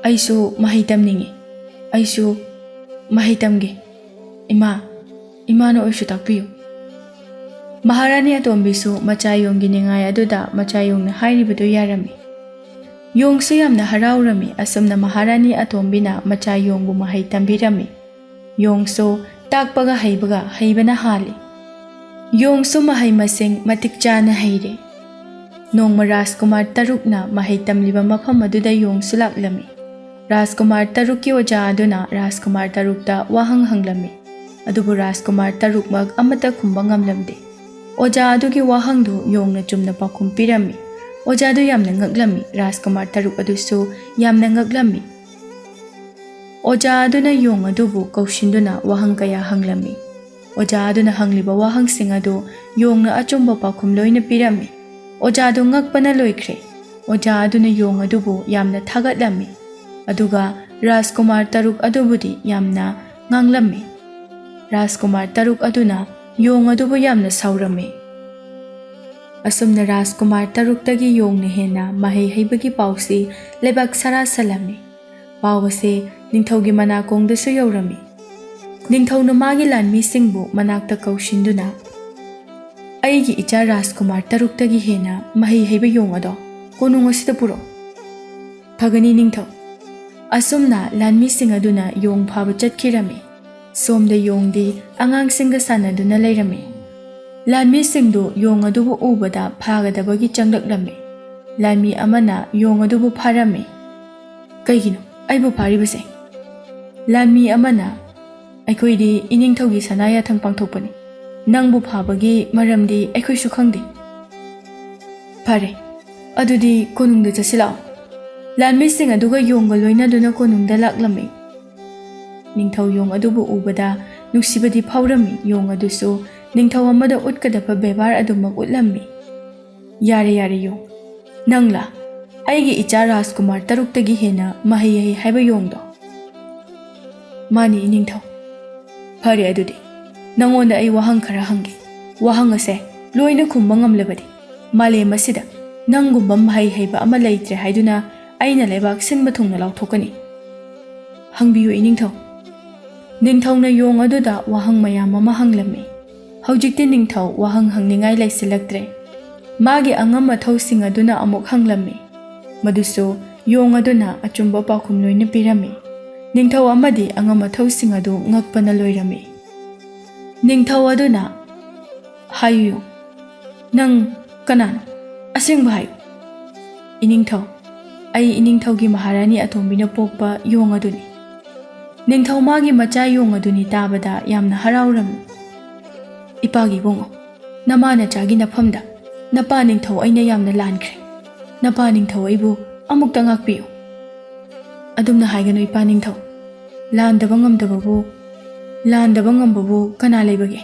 ꯑꯩꯁꯨ ꯃꯍꯩ ꯇꯝꯅꯤꯡꯏ꯫ ꯑꯩꯁꯨ ꯃꯍꯩ ꯇꯝꯒꯦ꯫ ꯏꯃꯥ, ꯏꯃꯥꯅ ꯑꯣꯏꯁꯨ ꯇꯥꯛꯄꯤꯌꯨ꯫" ꯃꯍꯥꯔꯥꯅꯤ ꯑꯇꯣꯝꯕꯤꯁꯨ ꯃꯆꯥ ꯌꯣꯡꯒꯤ ꯅꯤꯡꯉꯥꯏ ꯑꯗꯨꯗ ꯃꯆꯥ ꯌꯣꯡꯅ ꯍꯥꯏꯔꯤꯕꯗꯨ ꯌꯥꯔꯝꯃꯤ꯫ ꯌꯣꯡꯁꯨ ꯌꯥꯝꯅ ꯍꯔꯥꯎꯔꯝꯃꯤ꯫ ꯑꯁꯨꯝꯅ ꯃꯍꯥꯔꯥꯅꯤ ꯑꯇꯣꯝꯕꯤꯅ ꯃꯆꯥ ꯌꯣꯡꯕꯨ ꯃꯍꯩ ꯇꯝꯕꯤꯔꯝꯃꯤ꯫ ꯌꯣꯡꯁꯨ ꯇꯥꯛꯄꯒ ꯍꯩꯕꯒ ꯍꯩꯕꯅ ꯍꯥꯜꯂꯤ꯫ ꯌꯣꯡꯁꯨ ꯃꯍꯩ ꯃꯁꯤꯡ ꯃꯇꯤꯛ ꯆꯥꯅ ꯍꯩꯔꯦ꯫ ꯅꯣꯡꯃ ꯔꯥꯖꯀꯨꯃꯥꯔ ꯇꯔꯨꯛꯅ ꯃꯍꯩ ꯇꯝꯂꯤꯕ ꯃꯐꯝ ꯑꯗꯨꯗ ꯌꯣꯡꯁꯨ ꯂꯥꯛꯂꯝꯃꯤ꯫ ꯔꯥꯖꯀꯨꯃꯥꯔ ꯇꯔꯨꯛꯀꯤ ꯑꯣꯖꯥ ꯑꯗꯨꯅ ꯔꯥꯖꯀꯨꯃꯥꯔ ꯇꯔꯨꯛꯇ ꯋꯥꯍꯪ ꯍꯪꯂꯝꯃꯤ꯫ ꯑꯗꯨꯕꯨ ꯔꯥꯖꯀꯨꯃꯥꯔ ꯇꯔꯨꯛꯃꯛ ꯑꯃꯠꯇ ꯈꯨꯝꯕ ꯉꯝꯂꯝꯗꯦ꯫ ꯑꯣꯖꯥ ꯑꯗꯨꯒꯤ ꯋꯥꯍꯪꯗꯨ ꯌꯣꯡꯅ ꯆꯨꯝꯅ ꯄꯥꯎꯈꯨꯝ ꯄꯤꯔꯝꯃꯤ꯫ ꯑꯣꯖꯥꯗꯨ ꯌꯥꯝꯅ ꯉꯛꯂꯝꯃꯤ꯫ ꯔꯥꯖꯀꯨꯃꯥꯔ ꯇꯔꯨꯛ ꯑꯗꯨꯁꯨ ꯌꯥꯝꯅ ꯉꯛꯂꯝꯃꯤ꯫ ꯑꯣꯖꯥ ꯑꯗꯨꯅ ꯌꯣꯡ ꯑꯗꯨꯕꯨ ꯀꯧꯁꯤꯟꯗꯨꯅ ꯋꯥꯍꯪ ꯀꯌꯥ ꯍꯪꯂꯝꯃꯤ꯫ ꯑꯣꯖꯥ ꯑꯗꯨꯅ ꯍꯪꯂꯤꯕ ꯋꯥꯍꯪꯁꯤꯡ ꯑꯗꯨ ꯌꯣꯡꯅ ꯑꯆꯨꯝꯕ ꯄꯥꯎꯈꯨꯝ ꯂꯣꯏꯅ ꯄꯤꯔꯝꯃꯤ꯫ ꯑꯣꯖꯥꯗꯨ ꯉꯛꯄꯅ ꯂꯣꯏꯈ꯭ꯔꯦ꯫ ꯑꯣꯖꯥ ꯑꯗꯨꯅ ꯌꯣꯡ ꯑꯗꯨꯕꯨ ꯌꯥꯝꯅ ꯊꯥꯒꯠꯂꯝꯃꯤ꯫ ꯑꯗꯨꯒ ꯔꯥꯖꯀꯨꯃꯥꯔ ꯇꯔꯨꯛ ꯑꯗꯨꯕꯨꯗꯤ ꯌꯥꯝꯅ ꯉꯥꯡꯂꯝꯃꯤ꯫ ꯔꯥꯖꯀꯨꯃꯥꯔ ꯇꯔꯨꯛ ꯑꯗꯨꯅ ꯌꯣꯡ ꯑꯗꯨꯕꯨ ꯌꯥꯝꯅ ꯁꯥꯎꯔꯝꯃꯤ꯫ ꯑꯁꯨꯝꯅ ꯔꯥꯖꯀꯨꯃꯥꯔ ꯇꯔꯨꯛꯇꯒꯤ ꯌꯣꯡꯅ ꯍꯦꯟꯅ ꯃꯍꯩ ꯍꯩꯕꯒꯤ ꯄꯥꯎꯁꯤ ꯂꯩꯕꯥꯛ ꯁꯥꯔꯥ ꯁꯜꯂꯝꯃꯤ꯫ ꯄꯥꯎ ꯑꯁꯤ ꯅꯤꯡꯊꯧꯒꯤ ꯃꯅꯥꯀꯣꯡꯗꯁꯨ ꯌꯧꯔꯝꯃꯤ꯫ ꯅꯤꯡꯊꯧꯅ ꯃꯥꯒꯤ ꯂꯥꯟꯃꯤꯁꯤꯡꯕꯨ ꯃꯅꯥꯛꯇ ꯀꯧꯁꯤꯟꯗꯨꯅ, "ꯑꯩꯒꯤ ꯏꯆꯥ ꯔꯥꯖꯀꯨꯃꯥꯔ ꯇꯔꯨꯛꯇꯒꯤ ꯍꯦꯟꯅ ꯃꯍꯩ ꯍꯩꯕ ꯌꯣꯡ ꯑꯗꯣ ꯀꯣꯅꯨꯡ ꯑꯁꯤꯗ ꯄꯨꯔꯛꯎ"꯫ "ꯐꯒꯅꯤ ꯅꯤꯡꯊꯧ"꯫ ꯑꯁꯨꯝꯅ ꯂꯥꯟꯃꯤꯁꯤꯡ ꯑꯗꯨꯅ ꯌꯣꯡ ꯐꯥꯕ ꯆꯠꯈꯤꯔꯝꯃꯤ꯫ ꯁꯣꯝꯗ ꯌꯣꯡꯗꯤ ꯑꯉꯥꯡꯁꯤꯡꯒ ꯁꯥꯟꯅꯗꯨꯅ ꯂꯩꯔꯝꯃꯤ꯫ ꯂꯥꯟꯃꯤꯁꯤꯡꯗꯨ ꯌꯣꯡ ꯑꯗꯨꯕꯨ ꯎꯕꯗ ꯐꯥꯒꯗꯕꯒꯤ ꯆꯪꯂꯛꯂꯝꯃꯤ꯫ ꯂꯥꯟꯃꯤ ꯑꯃꯅ ꯌꯣꯡ ꯑꯗꯨꯕꯨ ꯐꯥꯔꯝꯃꯤ꯫ "ꯀꯩꯒꯤꯅꯣ ꯑꯩꯕꯨ ꯐꯥꯔꯤꯕꯁꯦ?" ꯂꯥꯟꯃꯤ ꯑꯃꯅ, "ꯑꯩꯈꯣꯏꯗꯤ ꯏꯅꯤꯡꯊꯧꯒꯤ ꯁꯅꯥ ꯌꯥꯊꯪ ꯄꯥꯡꯊꯣꯛꯄꯅꯤ꯫ ꯅꯪꯕꯨ ꯐꯥꯕꯒꯤ ꯃꯔꯝꯗꯤ ꯑꯩꯈꯣꯏꯁꯨ ꯈꯪꯗꯦ"꯫ "ꯐꯔꯦ, ꯑꯗꯨꯗꯤ ꯀꯣꯅꯨꯡꯗ ꯆꯠꯁꯤꯜꯂꯛꯑꯣ"꯫ ꯂꯥꯟꯃꯤꯁꯤꯡ ꯑꯗꯨꯒ ꯌꯣꯡꯒ ꯂꯣꯏꯅꯗꯨꯅ ꯀꯣꯅꯨꯡꯗ ꯂꯥꯛꯂꯝꯃꯤ꯫ ꯅꯤꯡꯊꯧ ꯌꯣꯡ ꯑꯗꯨꯕꯨ ꯎꯕꯗ ꯅꯨꯡꯁꯤꯕꯗꯤ ꯐꯥꯎꯔꯝꯃꯤ꯫ ꯌꯣꯡ ꯑꯗꯨꯁꯨ ꯅꯤꯡꯊꯧ ꯑꯃꯗ ꯎꯠꯀꯗꯕ ꯕꯦꯕꯥꯔ ꯑꯗꯨꯃꯛ ꯎꯠꯂꯝꯃꯤ꯫ "ꯌꯥꯔꯦ, ꯌꯥꯔꯦ ꯌꯣꯡ꯫ ꯅꯪꯂꯥ ꯑꯩꯒꯤ ꯏꯆꯥ ꯔꯥꯖꯀꯨꯃꯥꯔ ꯇꯔꯨꯛꯇꯒꯤ ꯍꯦꯟꯅ ꯃꯍꯩ ꯍꯩ ꯍꯥꯏꯕ ꯌꯣꯡꯗꯣ?" "ꯃꯥꯅꯤ, ꯏꯅꯤꯡꯊꯧ"꯫ "ꯐꯔꯦ, ꯑꯗꯨꯗꯤ ꯅꯪꯉꯣꯟꯗ ꯑꯩ ꯋꯥꯍꯪ ꯈꯔ ꯍꯪꯒꯦ꯫ ꯋꯥꯍꯪ ꯑꯁꯦ ꯂꯣꯏꯅ ꯈꯨꯝꯕ ꯉꯝꯂꯕꯗꯤ ꯃꯥꯂꯦꯝ ꯑꯁꯤꯗ ꯅꯪꯒꯨꯝꯕ ꯃꯍꯩ ꯍꯩꯕ ꯑꯃ ꯂꯩꯇ꯭ꯔꯦ ꯍꯥꯏꯗꯨꯅ ꯑꯩꯅ ꯂꯩꯕꯥꯛ ꯁꯤꯟꯕ ꯊꯨꯡꯅ ꯂꯥꯎꯊꯣꯛꯀꯅꯤ"꯫ "ꯍꯪꯕꯤꯌꯨ, ꯏꯅꯤꯡꯊꯧ"꯫ ꯅꯤꯡꯊꯧꯅ ꯌꯣꯡ ꯑꯗꯨꯗ ꯋꯥꯍꯪ ꯃꯌꯥꯝ ꯑꯃ ꯍꯪꯂꯝꯃꯤ꯫ ꯍꯧꯖꯤꯛꯇꯤ ꯅꯤꯡꯊꯧ ꯋꯥꯍꯪ ꯍꯪꯅꯤꯡꯉꯥꯏ ꯂꯩꯁꯤꯜꯂꯛꯇ꯭ꯔꯦ꯫ ꯃꯥꯒꯤ ꯑꯉꯝ ꯑꯊꯧꯁꯤꯡ ꯑꯗꯨꯅ ꯑꯃꯨꯛ ꯍꯪꯂꯝꯃꯤ꯫ ꯃꯗꯨꯁꯨ ꯌꯣꯡ ꯑꯗꯨꯅ ꯑꯆꯨꯝꯕ ꯄꯥꯎꯈꯨꯝ ꯂꯣꯏꯅ ꯄꯤꯔꯝꯃꯤ꯫ ꯅꯤꯡꯊꯧ ꯑꯃꯗꯤ ꯑꯉꯝ ꯑꯊꯧꯁꯤꯡ ꯑꯗꯨ ꯉꯛꯄꯅ ꯂꯣꯏꯔꯝꯃꯤ꯫ ꯅꯤꯡꯊꯧ ꯑꯗꯨꯅ "ꯍꯥꯏꯌꯨ ꯌꯣꯡ, ꯅꯪ ꯀꯅꯥꯅꯣ? ꯑꯁꯦꯡꯕ ꯍꯥꯏꯌꯨ꯫" "ꯏꯅꯤꯡꯊꯧ, ꯑꯩ ꯏꯅꯤꯡꯊꯧꯒꯤ ꯃꯍꯥꯔꯥꯅꯤ ꯑꯇꯣꯝꯕꯤꯅ ꯄꯣꯛꯄ ꯌꯣꯡ ꯑꯗꯨꯅꯤ꯫ ꯅꯤꯡꯊꯧ ꯃꯥꯒꯤ ꯃꯆꯥ ꯌꯣꯡ ꯑꯗꯨꯅꯤ ꯇꯥꯕꯗ ꯌꯥꯝꯅ ꯍꯔꯥꯎꯔꯝꯃꯤ꯫" "ꯏꯄꯥꯒꯤ ꯏꯕꯨꯡꯉꯣ, ꯅꯃꯥ ꯅꯆꯥꯒꯤ ꯅꯐꯝꯗ ꯅꯄꯥ ꯅꯤꯡꯊꯧ ꯑꯩꯅ ꯌꯥꯝꯅ ꯂꯥꯟꯈ꯭ꯔꯦ꯫ ꯅꯄꯥ ꯅꯤꯡꯊꯧ ꯑꯩꯕꯨ ꯑꯃꯨꯛꯇ ꯉꯥꯛꯄꯤꯌꯨ꯫" "ꯑꯗꯨꯝꯅ ꯍꯥꯏꯒꯅꯨ ꯏꯄꯥ ꯅꯤꯡꯊꯧ꯫ ꯂꯥꯟꯗꯕ ꯉꯝꯗꯕꯕꯨ, ꯂꯥꯟꯗꯕ ꯉꯝꯕꯕꯨ ꯀꯅꯥ ꯂꯩꯕꯒꯦ?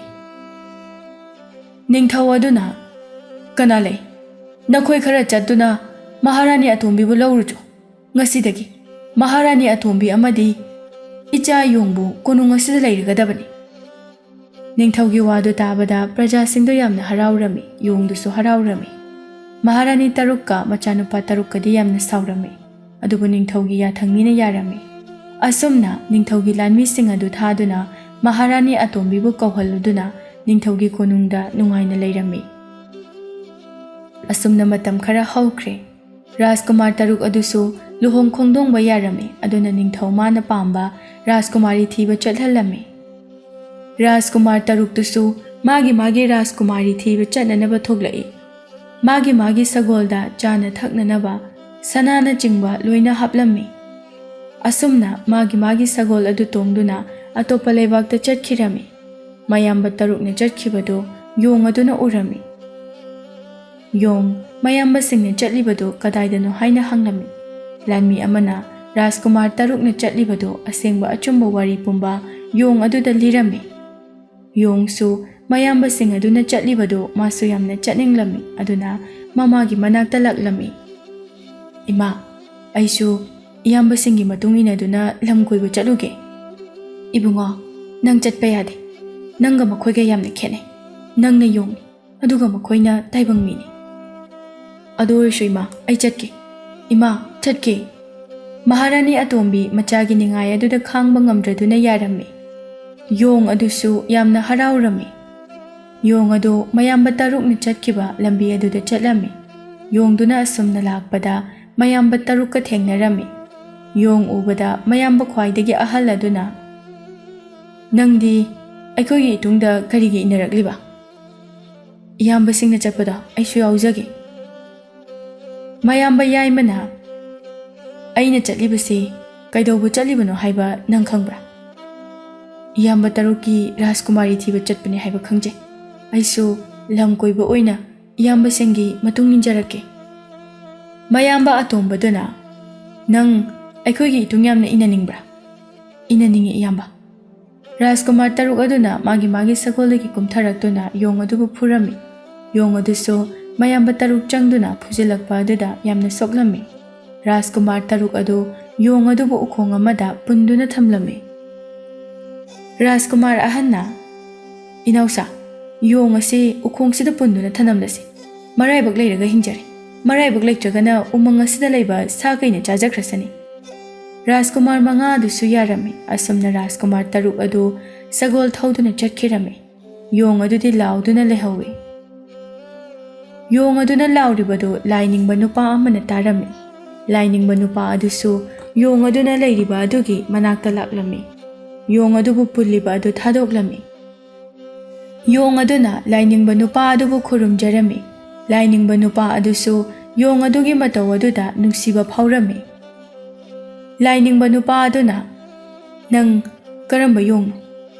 ꯅꯤꯡꯊꯧ ꯑꯗꯨꯅ ꯀꯅꯥ ꯂꯩ? ꯅꯈꯣꯏ ꯈꯔ ꯆꯠꯇꯨꯅ ꯃꯍꯥꯔꯥꯅꯤ ꯑꯇꯣꯝꯕꯤꯕꯨ ꯂꯧꯔꯨꯆꯣ꯫ ꯉꯁꯤꯗꯒꯤ ꯃꯍꯥꯔꯥꯅꯤ ꯑꯇꯣꯝꯕꯤ ꯑꯃꯗꯤ ꯏꯆꯥ ꯌꯣꯡꯕꯨ ꯀꯣꯅꯨꯡ ꯑꯁꯤꯗ ꯂꯩꯔꯒꯗꯕꯅꯤ꯫" ꯅꯤꯡꯊꯧꯒꯤ ꯋꯥꯗꯨ ꯇꯥꯕꯗ ꯄ꯭ꯔꯖꯥꯁꯤꯡꯗꯨ ꯌꯥꯝꯅ ꯍꯔꯥꯎꯔꯝꯃꯤ, ꯌꯣꯡꯗꯨꯁꯨ ꯍꯔꯥꯎꯔꯝꯃꯤ꯫ ꯃꯍꯥꯔꯥꯅꯤ ꯇꯔꯨꯛꯀ ꯃꯆꯥꯅꯨꯄꯥ ꯇꯔꯨꯛꯀꯗꯤ ꯌꯥꯝꯅ ꯁꯥꯎꯔꯝꯃꯤ꯫ ꯑꯗꯨꯕꯨ ꯅꯤꯡꯊꯧꯒꯤ ꯌꯥꯊꯪ ꯃꯤꯅ ꯌꯥꯔꯝꯃꯤ꯫ ꯑꯁꯨꯝꯅ ꯅꯤꯡꯊꯧꯒꯤ ꯂꯥꯟꯃꯤꯁꯤꯡ ꯑꯗꯨ ꯊꯥꯗꯨꯅ ꯃꯍꯥꯔꯥꯅꯤ ꯑꯇꯣꯝꯕꯤꯕꯨ ꯀꯧꯍꯜꯂꯨꯗꯨꯅ ꯅꯤꯡꯊꯧꯒꯤ ꯀꯣꯅꯨꯡꯗ ꯅꯨꯡꯉꯥꯏꯅ ꯂꯩꯔꯝꯃꯤ꯫ ꯑꯁꯨꯝꯅ ꯃꯇꯝ ꯈꯔ ꯍꯧꯈ꯭ꯔꯦ꯫ ꯔꯥꯖꯀꯨꯃꯥꯔ ꯇꯔꯨꯛ ꯑꯗꯨꯁꯨ ꯂꯨꯍꯣꯡ ꯈꯣꯡꯗꯣꯡꯕ ꯌꯥꯔꯝꯃꯤ꯫ ꯑꯗꯨꯅ ꯅꯤꯡꯊꯧ ꯃꯥꯅ ꯄꯥꯝꯕ ꯔꯥꯖꯀꯨꯃꯥꯔꯤ ꯊꯤꯕ ꯆꯠꯍꯜꯂꯝꯃꯤ꯫ ꯔꯥꯖꯀꯨꯃꯥꯔ ꯇꯔꯨꯛꯇꯨꯁꯨ ꯃꯥꯒꯤ ꯃꯥꯒꯤ ꯔꯥꯖꯀꯨꯃꯥꯔꯤ ꯊꯤꯕ ꯆꯠꯅꯅꯕ ꯊꯣꯛꯂꯛꯏ꯫ ꯃꯥꯒꯤ ꯃꯥꯒꯤ ꯁꯒꯣꯜꯗ ꯆꯥꯅ ꯊꯛꯅꯅꯕ ꯁꯅꯥꯅꯆꯤꯡꯕ ꯂꯣꯏꯅ ꯍꯥꯞꯂꯝꯃꯤ꯫ ꯑꯁꯨꯝꯅ ꯃꯥꯒꯤ ꯃꯥꯒꯤ ꯁꯒꯣꯜ ꯑꯗꯨ ꯇꯣꯡꯗꯨꯅ ꯑꯇꯣꯞꯄ ꯂꯩꯕꯥꯛꯇ ꯆꯠꯈꯤꯔꯝꯃꯤ꯫ ꯃꯌꯥꯝꯕ ꯇꯔꯨꯛꯅ ꯆꯠꯈꯤꯕꯗꯨ ꯌꯣꯡ ꯑꯗꯨꯅ ꯎꯔꯝꯃꯤ꯫ "ꯌꯣꯡ, ꯃꯌꯥꯝꯕꯁꯤꯡꯅ ꯆꯠꯂꯤꯕꯗꯨ ꯀꯗꯥꯏꯗꯅꯣ?" ꯍꯥꯏꯅ ꯍꯪꯂꯝꯃꯤ꯫ ꯂꯥꯟꯃꯤ ꯑꯃꯅ ꯔꯥꯖꯀꯨꯃꯥꯔ ꯇꯔꯨꯛꯅ ꯆꯠꯂꯤꯕꯗꯨ ꯑꯁꯦꯡꯕ ꯑꯆꯨꯝꯕ ꯋꯥꯔꯤ ꯄꯨꯝꯕ ꯌꯣꯡ ꯑꯗꯨꯗ ꯂꯤꯔꯝꯃꯤ꯫ ꯌꯣꯡꯁꯨ ꯃꯌꯥꯝꯕꯁꯤꯡ ꯑꯗꯨꯅ ꯆꯠꯂꯤꯕꯗꯨ ꯃꯥꯁꯨ ꯌꯥꯝꯅ ꯆꯠꯅꯤꯡꯂꯝꯃꯤ꯫ ꯑꯗꯨꯅ ꯃꯃꯥꯒꯤ ꯃꯅꯥꯛꯇ ꯂꯥꯛꯂꯝꯃꯤ꯫ "ꯏꯃꯥ, ꯑꯩꯁꯨ ꯏꯌꯥꯝꯕꯁꯤꯡꯒꯤ ꯃꯇꯨꯡ ꯏꯟꯅꯗꯨꯅ ꯂꯝ ꯀꯣꯏꯕ ꯆꯠꯂꯨꯒꯦ꯫" "ꯏꯕꯨꯡꯉꯣ, ꯅꯪ ꯆꯠꯄ ꯌꯥꯗꯦ꯫ ꯅꯪꯒ ꯃꯈꯣꯏꯒ ꯌꯥꯝꯅ ꯈꯦꯠꯅꯩ꯫ ꯅꯪꯅ ꯌꯣꯡꯅꯤ, ꯑꯗꯨꯒ ꯃꯈꯣꯏꯅ ꯇꯥꯏꯕꯪ ꯃꯤꯅꯤ꯫" "ꯑꯗꯨ ꯑꯣꯏꯔꯁꯨ ꯏꯃꯥ, ꯑꯩ ꯆꯠꯀꯦ꯫ ꯏꯃꯥ, ꯆꯠꯀꯦ꯫" ꯃꯍꯥꯔꯥꯅꯤ ꯑꯇꯣꯝꯕꯤ ꯃꯆꯥꯒꯤ ꯅꯤꯡꯉꯥꯏ ꯑꯗꯨꯗ ꯈꯥꯡꯕ ꯉꯝꯗ꯭ꯔꯗꯨꯅ ꯌꯥꯔꯝꯃꯤ꯫ ꯌꯣꯡ ꯑꯗꯨꯁꯨ ꯌꯥꯝꯅ ꯍꯔꯥꯎꯔꯝꯃꯤ꯫ ꯌꯣꯡ ꯑꯗꯨ ꯃꯌꯥꯝꯕ ꯇꯔꯨꯛꯅ ꯆꯠꯈꯤꯕ ꯂꯝꯕꯤ ꯑꯗꯨꯗ ꯆꯠꯂꯝꯃꯤ꯫ ꯌꯣꯡꯗꯨꯅ ꯑꯁꯨꯝꯅ ꯂꯥꯛꯄꯗ ꯃꯌꯥꯝꯕ ꯇꯔꯨꯛꯀ ꯊꯦꯡꯅꯔꯝꯃꯤ꯫ ꯌꯣꯡ ꯎꯕꯗ ꯃꯌꯥꯝꯕ ꯈ꯭ꯋꯥꯏꯗꯒꯤ ꯑꯍꯜ ꯑꯗꯨꯅ, "ꯅꯪꯗꯤ ꯑꯩꯈꯣꯏꯒꯤ ꯏꯇꯨꯡꯗ ꯀꯔꯤꯒꯤ ꯏꯟꯅꯔꯛꯂꯤꯕ?" ꯏꯌꯥꯝꯕꯁꯤꯡꯅ ꯆꯠꯄꯗꯣ ꯑꯩꯁꯨ ꯌꯥꯎꯖꯒꯦ꯫ ꯃꯌꯥꯝꯕ ꯌꯥꯏꯃꯅ, "ꯑꯩꯅ ꯆꯠꯂꯤꯕꯁꯤ ꯀꯩꯗꯧꯕ ꯆꯠꯂꯤꯕꯅꯣ ꯍꯥꯏꯕ ꯅꯪ ꯈꯪꯕ꯭ꯔꯥ? ꯏꯌꯥꯝꯕ ꯇꯔꯨꯛꯀꯤ ꯔꯥꯖꯀꯨꯃꯥꯔꯤ ꯊꯤꯕ ꯆꯠꯄꯅꯦ ꯍꯥꯏꯕ ꯈꯪꯖꯩ꯫ ꯑꯩꯁꯨ ꯂꯝ ꯀꯣꯏꯕ ꯑꯣꯏꯅ ꯏꯌꯥꯝꯕꯁꯤꯡꯒꯤ ꯃꯇꯨꯡ ꯏꯟꯖꯔꯛꯀꯦ꯫" ꯃꯌꯥꯝꯕ ꯑꯇꯣꯝꯕꯗꯨꯅ, "ꯅꯪ ꯑꯩꯈꯣꯏꯒꯤ ꯏꯇꯨꯡ ꯌꯥꯝꯅ ꯏꯟꯅꯅꯤꯡꯕ꯭ꯔꯥ?" "ꯏꯟꯅꯅꯤꯡꯉꯤ, ꯏꯌꯥꯝꯕ꯫" ꯔꯥꯖꯀꯨꯃꯥꯔ ꯇꯔꯨꯛ ꯑꯗꯨꯅ ꯃꯥꯒꯤ ꯃꯥꯒꯤ ꯁꯒꯣꯜꯗꯒꯤ ꯀꯨꯝꯊꯔꯛꯇꯨꯅ ꯌꯣꯡ ꯑꯗꯨꯕꯨ ꯐꯨꯔꯝꯃꯤ꯫ ꯌꯣꯡ ꯑꯗꯨꯁꯨ ꯃꯌꯥꯝꯕ ꯇꯔꯨꯛ ꯆꯪꯗꯨꯅ ꯐꯨꯖꯤꯜꯂꯛꯄ ꯑꯗꯨꯗ ꯌꯥꯝꯅ ꯁꯣꯛꯂꯝꯃꯤ꯫ ꯔꯥꯖꯀꯨꯃꯥꯔ ꯇꯔꯨꯛ ꯑꯗꯨ ꯌꯣꯡ ꯑꯗꯨꯕꯨ ꯎꯈꯣꯡ ꯑꯃꯗ ꯄꯨꯟꯗꯨꯅ ꯊꯝꯂꯝꯃꯤ꯫ ꯔꯥꯖꯀꯨꯃꯥꯔ ꯑꯍꯟꯅ, "ꯏꯅꯥꯎꯁꯥ, ꯌꯣꯡ ꯑꯁꯤ ꯎꯈꯣꯡꯁꯤꯗ ꯄꯨꯟꯗꯨꯅ ꯊꯅꯝꯂꯁꯤ꯫ ꯃꯔꯥꯏꯕꯛ ꯂꯩꯔꯒ ꯍꯤꯡꯖꯔꯦ, ꯃꯔꯥꯏꯕꯛ ꯂꯩꯇ꯭ꯔꯒꯅ ꯎꯃꯪ ꯑꯁꯤꯗ ꯂꯩꯕ ꯁꯥ ꯀꯩꯅ ꯆꯥꯖꯈ꯭ꯔꯁꯅꯤ꯫" ꯔꯥꯖꯀꯨꯃꯥꯔ ꯃꯉꯥ ꯑꯗꯨꯁꯨ ꯌꯥꯔꯝꯃꯤ꯫ ꯑꯁꯨꯝꯅ ꯔꯥꯖꯀꯨꯃꯥꯔ ꯇꯔꯨꯛ ꯑꯗꯨ ꯁꯒꯣꯜ ꯊꯧꯗꯨꯅ ꯆꯠꯈꯤꯔꯝꯃꯤ꯫ ꯌꯣꯡ ꯑꯗꯨꯗꯤ ꯂꯥꯎꯗꯨꯅ ꯂꯩꯍꯧꯏ꯫ ꯌꯣꯡ ꯑꯗꯨꯅ ꯂꯥꯎꯔꯤꯕꯗꯨ ꯂꯥꯏꯅꯤꯡꯕ ꯅꯨꯄꯥ ꯑꯃꯅ ꯇꯥꯔꯝꯃꯤ꯫ ꯂꯥꯏꯅꯤꯡꯕ ꯅꯨꯄꯥ ꯑꯗꯨꯁꯨ ꯌꯣꯡ ꯑꯗꯨꯅ ꯂꯩꯔꯤꯕ ꯑꯗꯨꯒꯤ ꯃꯅꯥꯛꯇ ꯂꯥꯛꯂꯝꯃꯤ꯫ ꯌꯣꯡ ꯑꯗꯨꯕꯨ ꯄꯨꯜꯂꯤꯕ ꯑꯗꯨ ꯊꯥꯗꯣꯛꯂꯝꯃꯤ꯫ ꯌꯣꯡ ꯑꯗꯨꯅ ꯂꯥꯏꯅꯤꯡꯕ ꯅꯨꯄꯥ ꯑꯗꯨꯕꯨ ꯈꯨꯔꯨꯝꯖꯔꯝꯃꯤ꯫ ꯂꯥꯏꯅꯤꯡꯕ ꯅꯨꯄꯥ ꯑꯗꯨꯁꯨ ꯌꯣꯡ ꯑꯗꯨꯒꯤ ꯃꯇꯧ ꯑꯗꯨꯗ ꯅꯨꯡꯁꯤꯕ ꯐꯥꯎꯔꯝꯃꯤ꯫ ꯂꯥꯏꯅꯤꯡꯕ ꯅꯨꯄꯥ ꯑꯗꯨꯅ, "ꯅꯪ ꯀꯔꯝꯕ ꯌꯣꯡꯅꯣ?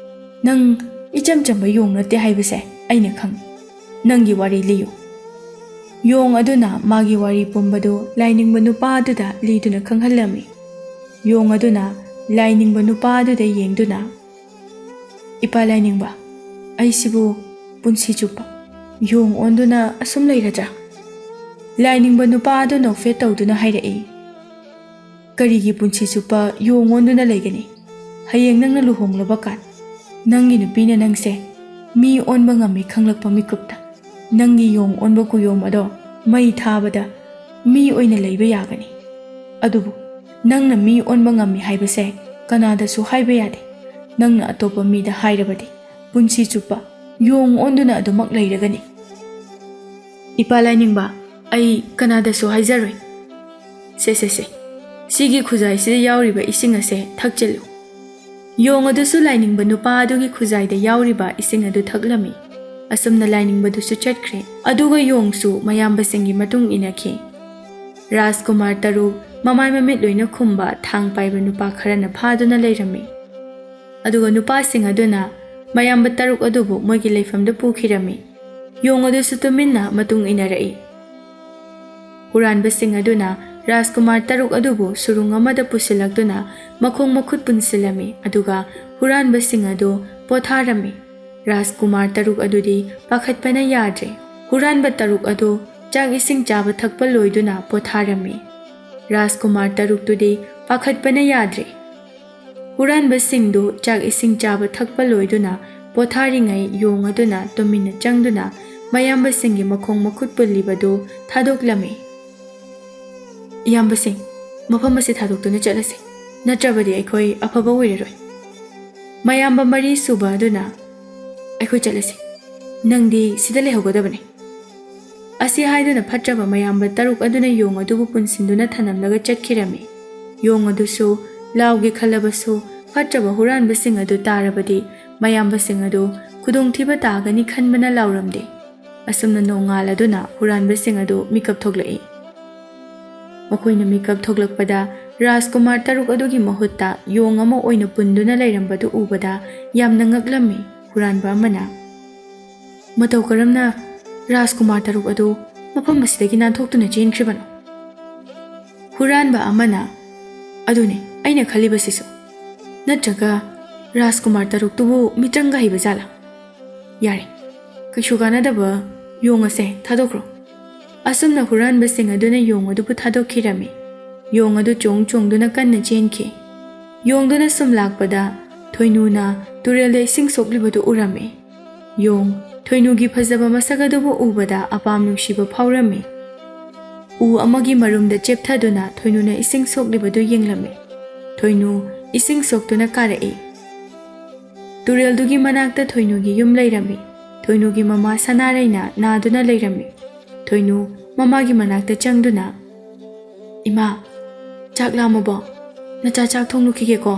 ꯅꯪ ꯏꯆꯝ ꯆꯝꯕ ꯌꯣꯡ ꯅꯠꯇꯦ ꯍꯥꯏꯕꯁꯦ ꯑꯩꯅ ꯈꯪꯏ꯫ ꯅꯪꯒꯤ ꯋꯥꯔꯤ ꯂꯤꯌꯨ꯫" ꯌꯣꯡ ꯑꯗꯨꯅ ꯃꯥꯒꯤ ꯋꯥꯔꯤ ꯄꯨꯝꯕꯗꯨ ꯂꯥꯏꯅꯤꯡꯕ ꯅꯨꯄꯥ ꯑꯗꯨꯗ ꯂꯤꯗꯨꯅ ꯈꯪꯍꯜꯂꯝꯃꯤ꯫ ꯌꯣꯡ ꯑꯗꯨꯅ ꯂꯥꯏꯅꯤꯡꯕ ꯅꯨꯄꯥ ꯑꯗꯨꯗ ꯌꯦꯡꯗꯨꯅ, "ꯏꯄꯥ ꯂꯥꯏꯅꯤꯡꯕ, ꯑꯩꯁꯤꯕꯨ ꯄꯨꯟꯁꯤ ꯆꯨꯞꯄ ꯌꯣꯡ ꯑꯣꯟꯗꯨꯅ ꯑꯁꯨꯝ ꯂꯩꯔꯗ꯭ꯔꯥ?" ꯂꯥꯏꯅꯤꯡꯕ ꯅꯨꯄꯥ ꯑꯗꯨ ꯅꯣꯛꯐꯦꯠ ꯇꯧꯗꯨꯅ ꯍꯥꯏꯔꯛꯏ, "ꯀꯔꯤꯒꯤ ꯄꯨꯟꯁꯤ ꯆꯨꯞꯄ ꯌꯣꯡ ꯑꯣꯟꯗꯨꯅ ꯂꯩꯒꯅꯤ? ꯍꯌꯦꯡ ꯅꯪꯅ ꯂꯨꯍꯣꯡꯂꯕ ꯀꯥꯟ, ꯅꯪꯒꯤ ꯅꯨꯄꯤꯅ ꯅꯪꯁꯦ ꯃꯤ ꯑꯣꯟꯕ ꯉꯝꯃꯤ ꯈꯪꯂꯛꯄ ꯃꯤꯀꯨꯞꯇ, ꯅꯪꯒꯤ ꯌꯣꯡ ꯑꯣꯟꯕ ꯀꯨꯌꯣꯝ ꯑꯗꯣ ꯃꯩ ꯊꯥꯕꯗ ꯃꯤ ꯑꯣꯏꯅ ꯂꯩꯕ ꯌꯥꯒꯅꯤ꯫ ꯑꯗꯨꯕꯨ ꯅꯪꯅ ꯃꯤ ꯑꯣꯟꯕ ꯉꯝꯃꯤ ꯍꯥꯏꯕꯁꯦ ꯀꯅꯥꯗꯁꯨ ꯍꯥꯏꯕ ꯌꯥꯗꯦ꯫ ꯅꯪꯅ ꯑꯇꯣꯞꯄ ꯃꯤꯗ ꯍꯥꯏꯔꯕꯗꯤ ꯄꯨꯟꯁꯤ ꯆꯨꯞꯄ ꯌꯣꯡ ꯑꯣꯟꯗꯨꯅ ꯑꯗꯨꯃꯛ ꯂꯩꯔꯒꯅꯤ꯫" "ꯏꯄꯥ ꯂꯥꯏꯅꯤꯡꯕ, ꯑꯩ ꯀꯅꯥꯗꯁꯨ ꯍꯥꯏꯖꯔꯣꯏ꯫ ꯁꯦ, ꯁꯦ, ꯁꯦ, ꯁꯤꯒꯤ ꯈꯨꯖꯥꯏꯁꯤꯗ ꯌꯥꯎꯔꯤꯕ ꯏꯁꯤꯡ ꯑꯁꯦ ꯊꯛꯆꯤꯜꯂꯨ꯫" ꯌꯣꯡ ꯑꯗꯨꯁꯨ ꯂꯥꯏꯅꯤꯡꯕ ꯅꯨꯄꯥ ꯑꯗꯨꯒꯤ ꯈꯨꯖꯥꯏꯗ ꯌꯥꯎꯔꯤꯕ ꯏꯁꯤꯡ ꯑꯗꯨ ꯊꯛꯂꯝꯃꯤ꯫ ꯑꯁꯨꯝꯅ ꯂꯥꯏꯅꯤꯡꯕꯗꯨꯁꯨ ꯆꯠꯈ꯭ꯔꯦ꯫ ꯑꯗꯨꯒ ꯌꯣꯡꯁꯨ ꯃꯌꯥꯝꯕꯁꯤꯡꯒꯤ ꯃꯇꯨꯡ ꯏꯟꯅꯈꯤ꯫ ꯔꯥꯖꯀꯨꯃꯥꯔ ꯇꯔꯨꯛ ꯃꯃꯥꯏ ꯃꯃꯤꯠ ꯂꯣꯏꯅ ꯈꯨꯝꯕ ꯊꯥꯡ ꯄꯥꯏꯕ ꯅꯨꯄꯥ ꯈꯔꯅ ꯐꯥꯗꯨꯅ ꯂꯩꯔꯝꯃꯤ꯫ ꯑꯗꯨꯒ ꯅꯨꯄꯥꯁꯤꯡ ꯑꯗꯨꯅ ꯃꯌꯥꯝꯕ ꯇꯔꯨꯛ ꯑꯗꯨꯕꯨ ꯃꯣꯏꯒꯤ ꯂꯩꯐꯝꯗ ꯄꯨꯈꯤꯔꯝꯃꯤ꯫ ꯌꯣꯡ ꯑꯗꯨꯁꯨ ꯇꯨꯃꯤꯟꯅ ꯃꯇꯨꯡ ꯏꯟꯅꯔꯛꯏ꯫ ꯍꯨꯔꯥꯟꯕꯁꯤꯡ ꯑꯗꯨꯅ ꯔꯥꯖꯀꯨꯃꯥꯔ ꯇꯔꯨꯛ ꯑꯗꯨꯕꯨ ꯁꯨꯔꯨꯡ ꯑꯃꯗ ꯄꯨꯁꯤꯜꯂꯛꯇꯨꯅ ꯃꯈꯣꯡ ꯃꯈꯨꯠ ꯄꯨꯟꯁꯤꯜꯂꯝꯃꯤ, ꯑꯗꯨꯒ ꯍꯨꯔꯥꯟꯕꯁꯤꯡ ꯑꯗꯨ ꯄꯣꯊꯥꯔꯝꯃꯤ꯫ ꯔꯥꯖꯀꯨꯃꯥꯔ ꯇꯔꯨꯛ ꯑꯗꯨꯗꯤ ꯄꯥꯈꯠꯄꯅ ꯌꯥꯗ꯭ꯔꯦ꯫ ꯍꯨꯔꯥꯟꯕ ꯇꯔꯨꯛ ꯑꯗꯨ ꯆꯥꯛ ꯏꯁꯤꯡ ꯆꯥꯕ ꯊꯛꯄ ꯂꯣꯏꯗꯨꯅ ꯄꯣꯊꯥꯔꯝꯃꯤ꯫ ꯔꯥꯖꯀꯨꯃꯥꯔ ꯇꯔꯨꯛꯇꯨꯗꯤ ꯄꯥꯈꯠꯄꯅ ꯌꯥꯗ꯭ꯔꯦ꯫ ꯍꯨꯔꯥꯟꯕꯁꯤꯡꯗꯨ ꯆꯥꯛ ꯏꯁꯤꯡ ꯆꯥꯕ ꯊꯛꯄ ꯂꯣꯏꯗꯨꯅ ꯄꯣꯊꯥꯔꯤꯉꯩ ꯌꯣꯡ ꯑꯗꯨꯅ ꯇꯨꯃꯤꯟꯅ ꯆꯪꯗꯨꯅ ꯃꯌꯥꯝꯕꯁꯤꯡꯒꯤ ꯃꯈꯣꯡ ꯃꯈꯨꯠ ꯄꯨꯜꯂꯤꯕꯗꯨ ꯊꯥꯗꯣꯛꯂꯝꯃꯤ꯫ "ꯏꯌꯥꯝꯕꯁꯤꯡ, ꯃꯐꯝ ꯑꯁꯤ ꯊꯥꯗꯣꯛꯇꯨꯅ ꯆꯠꯂꯁꯤ, ꯅꯠꯇ꯭ꯔꯕꯗꯤ ꯑꯩꯈꯣꯏ ꯑꯐꯕ ꯑꯣꯏꯔꯔꯣꯏ꯫" ꯃꯌꯥꯝꯕ ꯃꯔꯤ ꯁꯨꯕ ꯑꯗꯨꯅ, "ꯑꯩꯈꯣꯏ ꯆꯠꯂꯁꯤ, ꯅꯪꯗꯤ ꯁꯤꯗ ꯂꯩꯍꯧꯒꯗꯕꯅꯤ" ꯑꯁꯤ ꯍꯥꯏꯗꯨꯅ ꯐꯠꯇ꯭ꯔꯕ ꯃꯌꯥꯝꯕ ꯇꯔꯨꯛ ꯑꯗꯨꯅ ꯌꯣꯡ ꯑꯗꯨꯕꯨ ꯄꯨꯟꯁꯤꯟꯗꯨꯅ ꯊꯅꯝꯂꯒ ꯆꯠꯈꯤꯔꯝꯃꯤ꯫ ꯌꯣꯡ ꯑꯗꯨꯁꯨ ꯂꯥꯎꯒꯦ ꯈꯜꯂꯕꯁꯨ, ꯐꯠꯇ꯭ꯔꯕ ꯍꯨꯔꯥꯟꯕꯁꯤꯡ ꯑꯗꯨ ꯇꯥꯔꯕꯗꯤ ꯃꯌꯥꯝꯕꯁꯤꯡ ꯑꯗꯨ ꯈꯨꯗꯣꯡꯊꯤꯕ ꯇꯥꯒꯅꯤ ꯈꯟꯕꯅ ꯂꯥꯎꯔꯝꯗꯦ꯫ ꯑꯁꯨꯝꯅ ꯅꯣꯡꯉꯥꯜꯂꯗꯨꯅ ꯍꯨꯔꯥꯟꯕꯁꯤꯡ ꯑꯗꯨ ꯃꯤꯀꯞ ꯊꯣꯛꯂꯛꯏ꯫ ꯃꯈꯣꯏꯅ ꯃꯤꯀꯞ ꯊꯣꯛꯂꯛꯄꯗ ꯔꯥꯖꯀꯨꯃꯥꯔ ꯇꯔꯨꯛ ꯑꯗꯨꯒꯤ ꯃꯍꯨꯠꯇ ꯌꯣꯡ ꯑꯃ ꯑꯣꯏꯅ ꯄꯨꯟꯗꯨꯅ ꯂꯩꯔꯝꯕꯗꯨ ꯎꯕꯗ ꯌꯥꯝꯅ ꯉꯛꯂꯝꯃꯤ꯫ ꯍꯨꯔꯥꯟꯕ ꯑꯃꯅ, "ꯃꯇꯧ ꯀꯔꯝꯅ ꯔꯥꯖꯀꯨꯃꯥꯔ ꯇꯔꯨꯛ ꯑꯗꯨ ꯃꯐꯝ ꯑꯁꯤꯗꯒꯤ ꯅꯥꯟꯊꯣꯛꯇꯨꯅ ꯆꯦꯟꯈ꯭ꯔꯤꯕꯅꯣ?" ꯍꯨꯔꯥꯟꯕ ꯑꯃꯅ, "ꯑꯗꯨꯅꯤ ꯑꯩꯅ ꯈꯜꯂꯤꯕꯁꯤꯁꯨ꯫ ꯅꯠꯇ꯭ꯔꯒ ꯔꯥꯖꯀꯨꯃꯥꯔ ꯇꯔꯨꯛꯇꯨꯕꯨ ꯃꯤꯇ꯭ꯔꯪꯒ ꯍꯩꯕ ꯖꯥꯠꯂꯥ? ꯌꯥꯔꯦ, ꯀꯩꯁꯨ ꯀꯥꯟꯅꯗꯕ ꯌꯣꯡ ꯑꯁꯦ ꯊꯥꯗꯣꯛꯈ꯭ꯔꯣ꯫" ꯑꯁꯨꯝꯅ ꯍꯨꯔꯥꯟꯕꯁꯤꯡ ꯑꯗꯨꯅ ꯌꯣꯡ ꯑꯗꯨꯕꯨ ꯊꯥꯗꯣꯛꯈꯤꯔꯝꯃꯤ꯫ ꯌꯣꯡ ꯑꯗꯨ ꯆꯣꯡ ꯆꯣꯡꯗꯨꯅ ꯀꯟꯅ ꯆꯦꯟꯈꯤ꯫ ꯌꯣꯡꯗꯨꯅ ꯁꯨꯝ ꯂꯥꯛꯄꯗ ꯊꯣꯏꯅꯨꯅ ꯇꯨꯔꯦꯜꯗ ꯏꯁꯤꯡ ꯁꯣꯛꯂꯤꯕꯗꯨ ꯎꯔꯝꯃꯤ꯫ ꯌꯣꯡ ꯊꯣꯏꯅꯨꯒꯤ ꯐꯖꯕ ꯃꯁꯛ ꯑꯗꯨꯕꯨ ꯎꯕꯗ ꯑꯄꯥꯝ ꯅꯨꯡꯁꯤꯕ ꯐꯥꯎꯔꯝꯃꯤ꯫ ꯎ ꯑꯃꯒꯤ ꯃꯔꯨꯝꯗ ꯆꯦꯞꯊꯗꯨꯅ ꯊꯣꯏꯅꯨꯅ ꯏꯁꯤꯡ ꯁꯣꯛꯂꯤꯕꯗꯨ ꯌꯦꯡꯂꯝꯃꯤ꯫ ꯊꯣꯏꯅꯨ ꯏꯁꯤꯡ ꯁꯣꯛꯇꯨꯅ ꯀꯥꯔꯛꯏ꯫ ꯇꯨꯔꯦꯜꯗꯨꯒꯤ ꯃꯅꯥꯛꯇ ꯊꯣꯏꯅꯨꯒꯤ ꯌꯨꯝ ꯂꯩꯔꯝꯃꯤ꯫ ꯊꯣꯏꯅꯨꯒꯤ ꯃꯃꯥ ꯁꯅꯥꯔꯩꯅ ꯅꯥꯗꯨꯅ ꯂꯩꯔꯝꯃꯤ꯫ ꯊꯣꯏꯅꯨ ꯃꯃꯥꯒꯤ ꯃꯅꯥꯛꯇ ꯆꯪꯗꯨꯅ, "ꯏꯃꯥ, ꯆꯥꯛ ꯂꯥꯝꯃꯕꯣ? ꯅꯆꯥ ꯆꯥꯛ ꯊꯣꯡꯂꯨꯈꯤꯒꯦꯀꯣ?"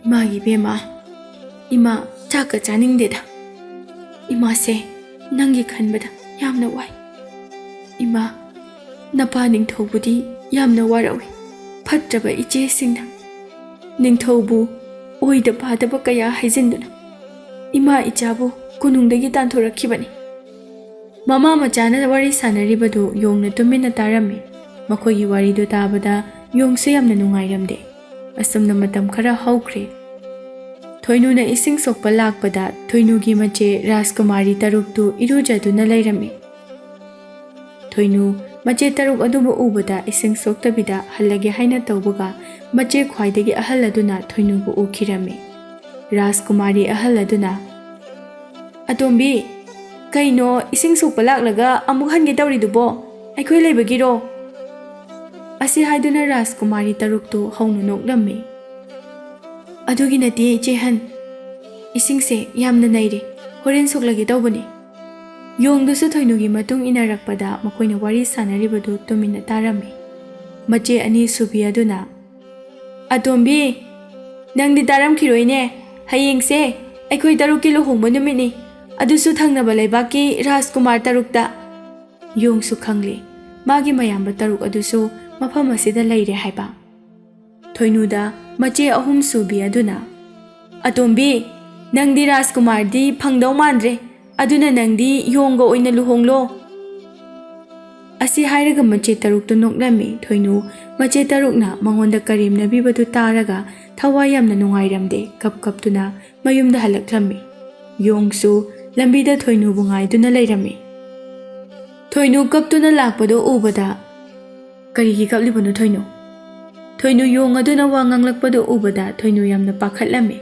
"ꯏꯃꯥꯒꯤ ꯏꯕꯦꯝꯃ, ꯏꯃꯥ, ꯆꯥꯛꯀ ꯆꯥꯅꯤꯡꯗꯦꯗ꯫" ꯏꯃꯥꯁꯦ ꯅꯪꯒꯤ ꯈꯟꯕꯗ ꯌꯥꯝꯅ ꯋꯥꯏ꯫ ꯏꯃꯥ, ꯅꯄꯥ ꯅꯤꯡꯊꯧꯕꯨꯗꯤ ꯌꯥꯝꯅ ꯋꯥꯔꯧꯏ꯫ ꯐꯠꯇ꯭ꯔꯕ ꯏꯆꯦꯁꯤꯡꯅ ꯅꯤꯡꯊꯧꯕꯨ ꯑꯣꯏꯗ ꯄꯥꯗꯕ ꯀꯌꯥ ꯍꯥꯏꯖꯤꯟꯗꯨꯅ ꯏꯃꯥ ꯏꯆꯥꯕꯨ ꯀꯣꯅꯨꯡꯗꯒꯤ ꯇꯥꯟꯊꯣꯔꯛꯈꯤꯕꯅꯤ꯫ ꯃꯃꯥ ꯃꯆꯥꯅ ꯋꯥꯔꯤ ꯁꯥꯟꯅꯔꯤꯕꯗꯨ ꯌꯣꯡꯅ ꯇꯨꯃꯤꯟꯅ ꯇꯥꯔꯝꯃꯤ꯫ ꯃꯈꯣꯏꯒꯤ ꯋꯥꯔꯤꯗꯨ ꯇꯥꯕꯗ ꯌꯣꯡꯁꯨ ꯌꯥꯝꯅ ꯅꯨꯡꯉꯥꯏꯔꯝꯗꯦ꯫ ꯑꯁꯨꯝꯅ ꯃꯇꯝ ꯈꯔ ꯍꯧꯈ꯭ꯔꯦ꯫ ꯊꯣꯏꯅꯨꯅ ꯏꯁꯤꯡ ꯁꯣꯛꯄ ꯂꯥꯛꯄꯗ ꯊꯣꯏꯅꯨꯒꯤ ꯃꯆꯦ ꯔꯥꯖꯀꯨꯃꯥꯔꯤ ꯇꯔꯨꯛꯇꯨ ꯏꯔꯨꯖꯗꯨꯅ ꯂꯩꯔꯝꯃꯤ꯫ ꯊꯣꯏꯅꯨ ꯃꯆꯦ ꯇꯔꯨꯛ ꯑꯗꯨꯕꯨ ꯎꯕꯗ ꯏꯁꯤꯡ ꯁꯣꯛꯇꯕꯤꯗ ꯍꯜꯂꯒꯦ ꯍꯥꯏꯅ ꯇꯧꯕꯒ, ꯃꯆꯦ ꯈ꯭ꯋꯥꯏꯗꯒꯤ ꯑꯍꯜ ꯑꯗꯨꯅ ꯊꯣꯏꯅꯨꯕꯨ ꯎꯈꯤꯔꯝꯃꯤ꯫ ꯔꯥꯖꯀꯨꯃꯥꯔꯤ ꯑꯍꯜ ꯑꯗꯨꯅ, "ꯑꯇꯣꯝꯕꯤ, ꯀꯩꯅꯣ ꯏꯁꯤꯡ ꯁꯣꯛꯄ ꯂꯥꯛꯂꯒ ꯑꯃꯨꯛ ꯍꯟꯒꯦ ꯇꯧꯔꯤꯗꯨꯕꯣ? ꯑꯩꯈꯣꯏ ꯂꯩꯕꯒꯤꯔꯣ?" ꯑꯁꯤ ꯍꯥꯏꯗꯨꯅ ꯔꯥꯖꯀꯨꯃꯥꯔꯤ ꯇꯔꯨꯛꯇꯨ ꯍꯧꯅ ꯅꯣꯛꯂꯝꯃꯤ꯫ "ꯑꯗꯨꯒꯤ ꯅꯠꯇꯦ, ꯏꯆꯦ ꯍꯟ꯫ ꯏꯁꯤꯡꯁꯦ ꯌꯥꯝꯅ ꯅꯩꯔꯦ꯫ ꯍꯣꯔꯦꯟ ꯁꯣꯛꯂꯒꯦ ꯇꯧꯕꯅꯤ꯫" ꯌꯣꯡꯗꯨꯁꯨ ꯊꯣꯏꯅꯨꯒꯤ ꯃꯇꯨꯡ ꯏꯟꯅꯔꯛꯄꯗ ꯃꯈꯣꯏꯅ ꯋꯥꯔꯤ ꯁꯥꯟꯅꯔꯤꯕꯗꯨ ꯇꯨꯃꯤꯟꯅ ꯇꯥꯔꯝꯃꯤ꯫ ꯃꯆꯦ ꯑꯅꯤ ꯁꯨꯕꯤ ꯑꯗꯨꯅ, "ꯑꯇꯣꯝꯕꯤ, ꯅꯪꯗꯤ ꯇꯥꯔꯝꯈꯤꯔꯣꯏꯅꯦ꯫ ꯍꯌꯦꯡꯁꯦ ꯑꯩꯈꯣꯏ ꯇꯔꯨꯛꯀꯤ ꯂꯨꯍꯣꯡꯕ ꯅꯨꯃꯤꯠꯅꯤ, ꯑꯗꯨꯁꯨ ꯊꯪꯅꯕ ꯂꯩꯕꯥꯛꯀꯤ ꯔꯥꯖꯀꯨꯃꯥꯔ ꯇꯔꯨꯛꯇ꯫" ꯌꯣꯡꯁꯨ ꯈꯪꯂꯦ ꯃꯥꯒꯤ ꯃꯌꯥꯝꯕ ꯇꯔꯨꯛ ꯑꯗꯨꯁꯨ ꯃꯐꯝ ꯑꯁꯤꯗ ꯂꯩꯔꯦ ꯍꯥꯏꯕ꯫ ꯊꯣꯏꯅꯨꯗ ꯃꯆꯦ ꯑꯍꯨꯝ ꯁꯨꯕꯤ ꯑꯗꯨꯅ, "ꯑꯇꯣꯝꯕꯤ, ꯅꯪꯗꯤ ꯔꯥꯖꯀꯨꯃꯥꯔꯗꯤ ꯐꯪꯗꯧ ꯃꯥꯟꯗ꯭ꯔꯦ, ꯑꯗꯨꯅ ꯅꯪꯗꯤ ꯌꯣꯡꯒ ꯑꯣꯏꯅ ꯂꯨꯍꯣꯡꯂꯣ꯫" ꯑꯁꯤ ꯍꯥꯏꯔꯒ ꯃꯆꯦ ꯇꯔꯨꯛꯇꯨ ꯅꯣꯛꯂꯝꯃꯤ꯫ ꯊꯣꯏꯅꯨ ꯃꯆꯦ ꯇꯔꯨꯛꯅ ꯃꯉꯣꯟꯗ ꯀꯔꯦꯝꯅꯕꯤꯕꯗꯨ ꯇꯥꯔꯒ ꯊꯋꯥꯏ ꯌꯥꯝꯅ ꯅꯨꯡꯉꯥꯏꯔꯝꯗꯦ꯫ ꯀꯞ ꯀꯞꯇꯨꯅ ꯃꯌꯨꯝꯗ ꯍꯜꯂꯛꯂꯝꯃꯤ꯫ ꯌꯣꯡꯁꯨ ꯂꯝꯕꯤꯗ ꯊꯣꯏꯅꯨꯕꯨ ꯉꯥꯏꯗꯨꯅ ꯂꯩꯔꯝꯃꯤ꯫ ꯊꯣꯏꯅꯨ ꯀꯞꯇꯨꯅ ꯂꯥꯛꯄꯗꯨ ꯎꯕꯗ, "ꯀꯔꯤꯒꯤ ꯀꯞꯂꯤꯕꯅꯣ ꯊꯣꯏꯅꯨ?" ꯊꯣꯏꯅꯨ ꯌꯣꯡ ꯑꯗꯨꯅ ꯋꯥ ꯉꯥꯡꯂꯛꯄꯗꯨ ꯎꯕꯗ ꯊꯣꯏꯅꯨ ꯌꯥꯝꯅ ꯄꯥꯈꯠꯂꯝꯃꯤ꯫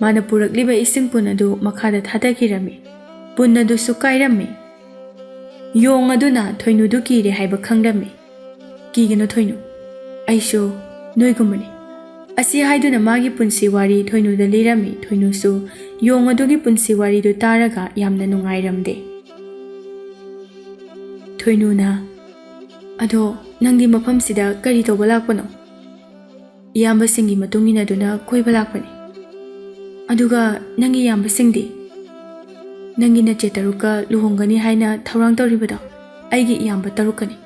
ꯃꯥꯅ ꯄꯨꯔꯛꯂꯤꯕ ꯏꯁꯤꯡ ꯄꯨꯟ ꯑꯗꯨ ꯃꯈꯥꯗ ꯊꯥꯗꯈꯤꯔꯝꯃꯤ꯫ ꯄꯨꯟ ꯑꯗꯨꯁꯨ ꯀꯥꯏꯔꯝꯃꯤ꯫ ꯌꯣꯡ ꯑꯗꯨꯅ ꯊꯣꯏꯅꯨꯗꯨ ꯀꯤꯔꯦ ꯍꯥꯏꯕ ꯈꯪꯂꯝꯃꯤ꯫ "ꯀꯤꯒꯅꯨ ꯊꯣꯏꯅꯨ, ꯑꯩꯁꯨ ꯅꯣꯏꯒꯨꯝꯕꯅꯤ꯫" ꯑꯁꯤ ꯍꯥꯏꯗꯨꯅ ꯃꯥꯒꯤ ꯄꯨꯟꯁꯤ ꯋꯥꯔꯤ ꯊꯣꯏꯅꯨꯗ ꯂꯤꯔꯝꯃꯤ꯫ ꯊꯣꯏꯅꯨꯁꯨ ꯌꯣꯡ ꯑꯗꯨꯒꯤ ꯄꯨꯟꯁꯤ ꯋꯥꯔꯤꯗꯨ ꯇꯥꯔꯒ ꯌꯥꯝꯅ ꯅꯨꯡꯉꯥꯏꯔꯝꯗꯦ꯫ ꯊꯣꯏꯅꯨꯅ, "ꯑꯗꯣ ꯅꯪꯗꯤ ꯃꯐꯝꯁꯤꯗ ꯀꯔꯤ ꯇꯧꯕ ꯂꯥꯛꯄꯅꯣ?" "ꯏꯌꯥꯝꯕꯁꯤꯡꯒꯤ ꯃꯇꯨꯡ ꯏꯟꯅꯗꯨꯅ ꯀꯣꯏꯕ ꯂꯥꯛꯄꯅꯤ꯫" "ꯑꯗꯨꯒ ꯅꯪꯒꯤ ꯏꯌꯥꯝꯕꯁꯤꯡꯗꯤ?" "ꯅꯪꯒꯤ ꯅꯆꯦ ꯇꯔꯨꯛꯀ ꯂꯨꯍꯣꯡꯒꯅꯤ ꯍꯥꯏꯅ ꯊꯧꯔꯥꯡ ꯇꯧꯔꯤꯕꯗꯣ ꯑꯩꯒꯤ ꯏꯌꯥꯝꯕ ꯇꯔꯨꯛꯀꯅꯤ꯫"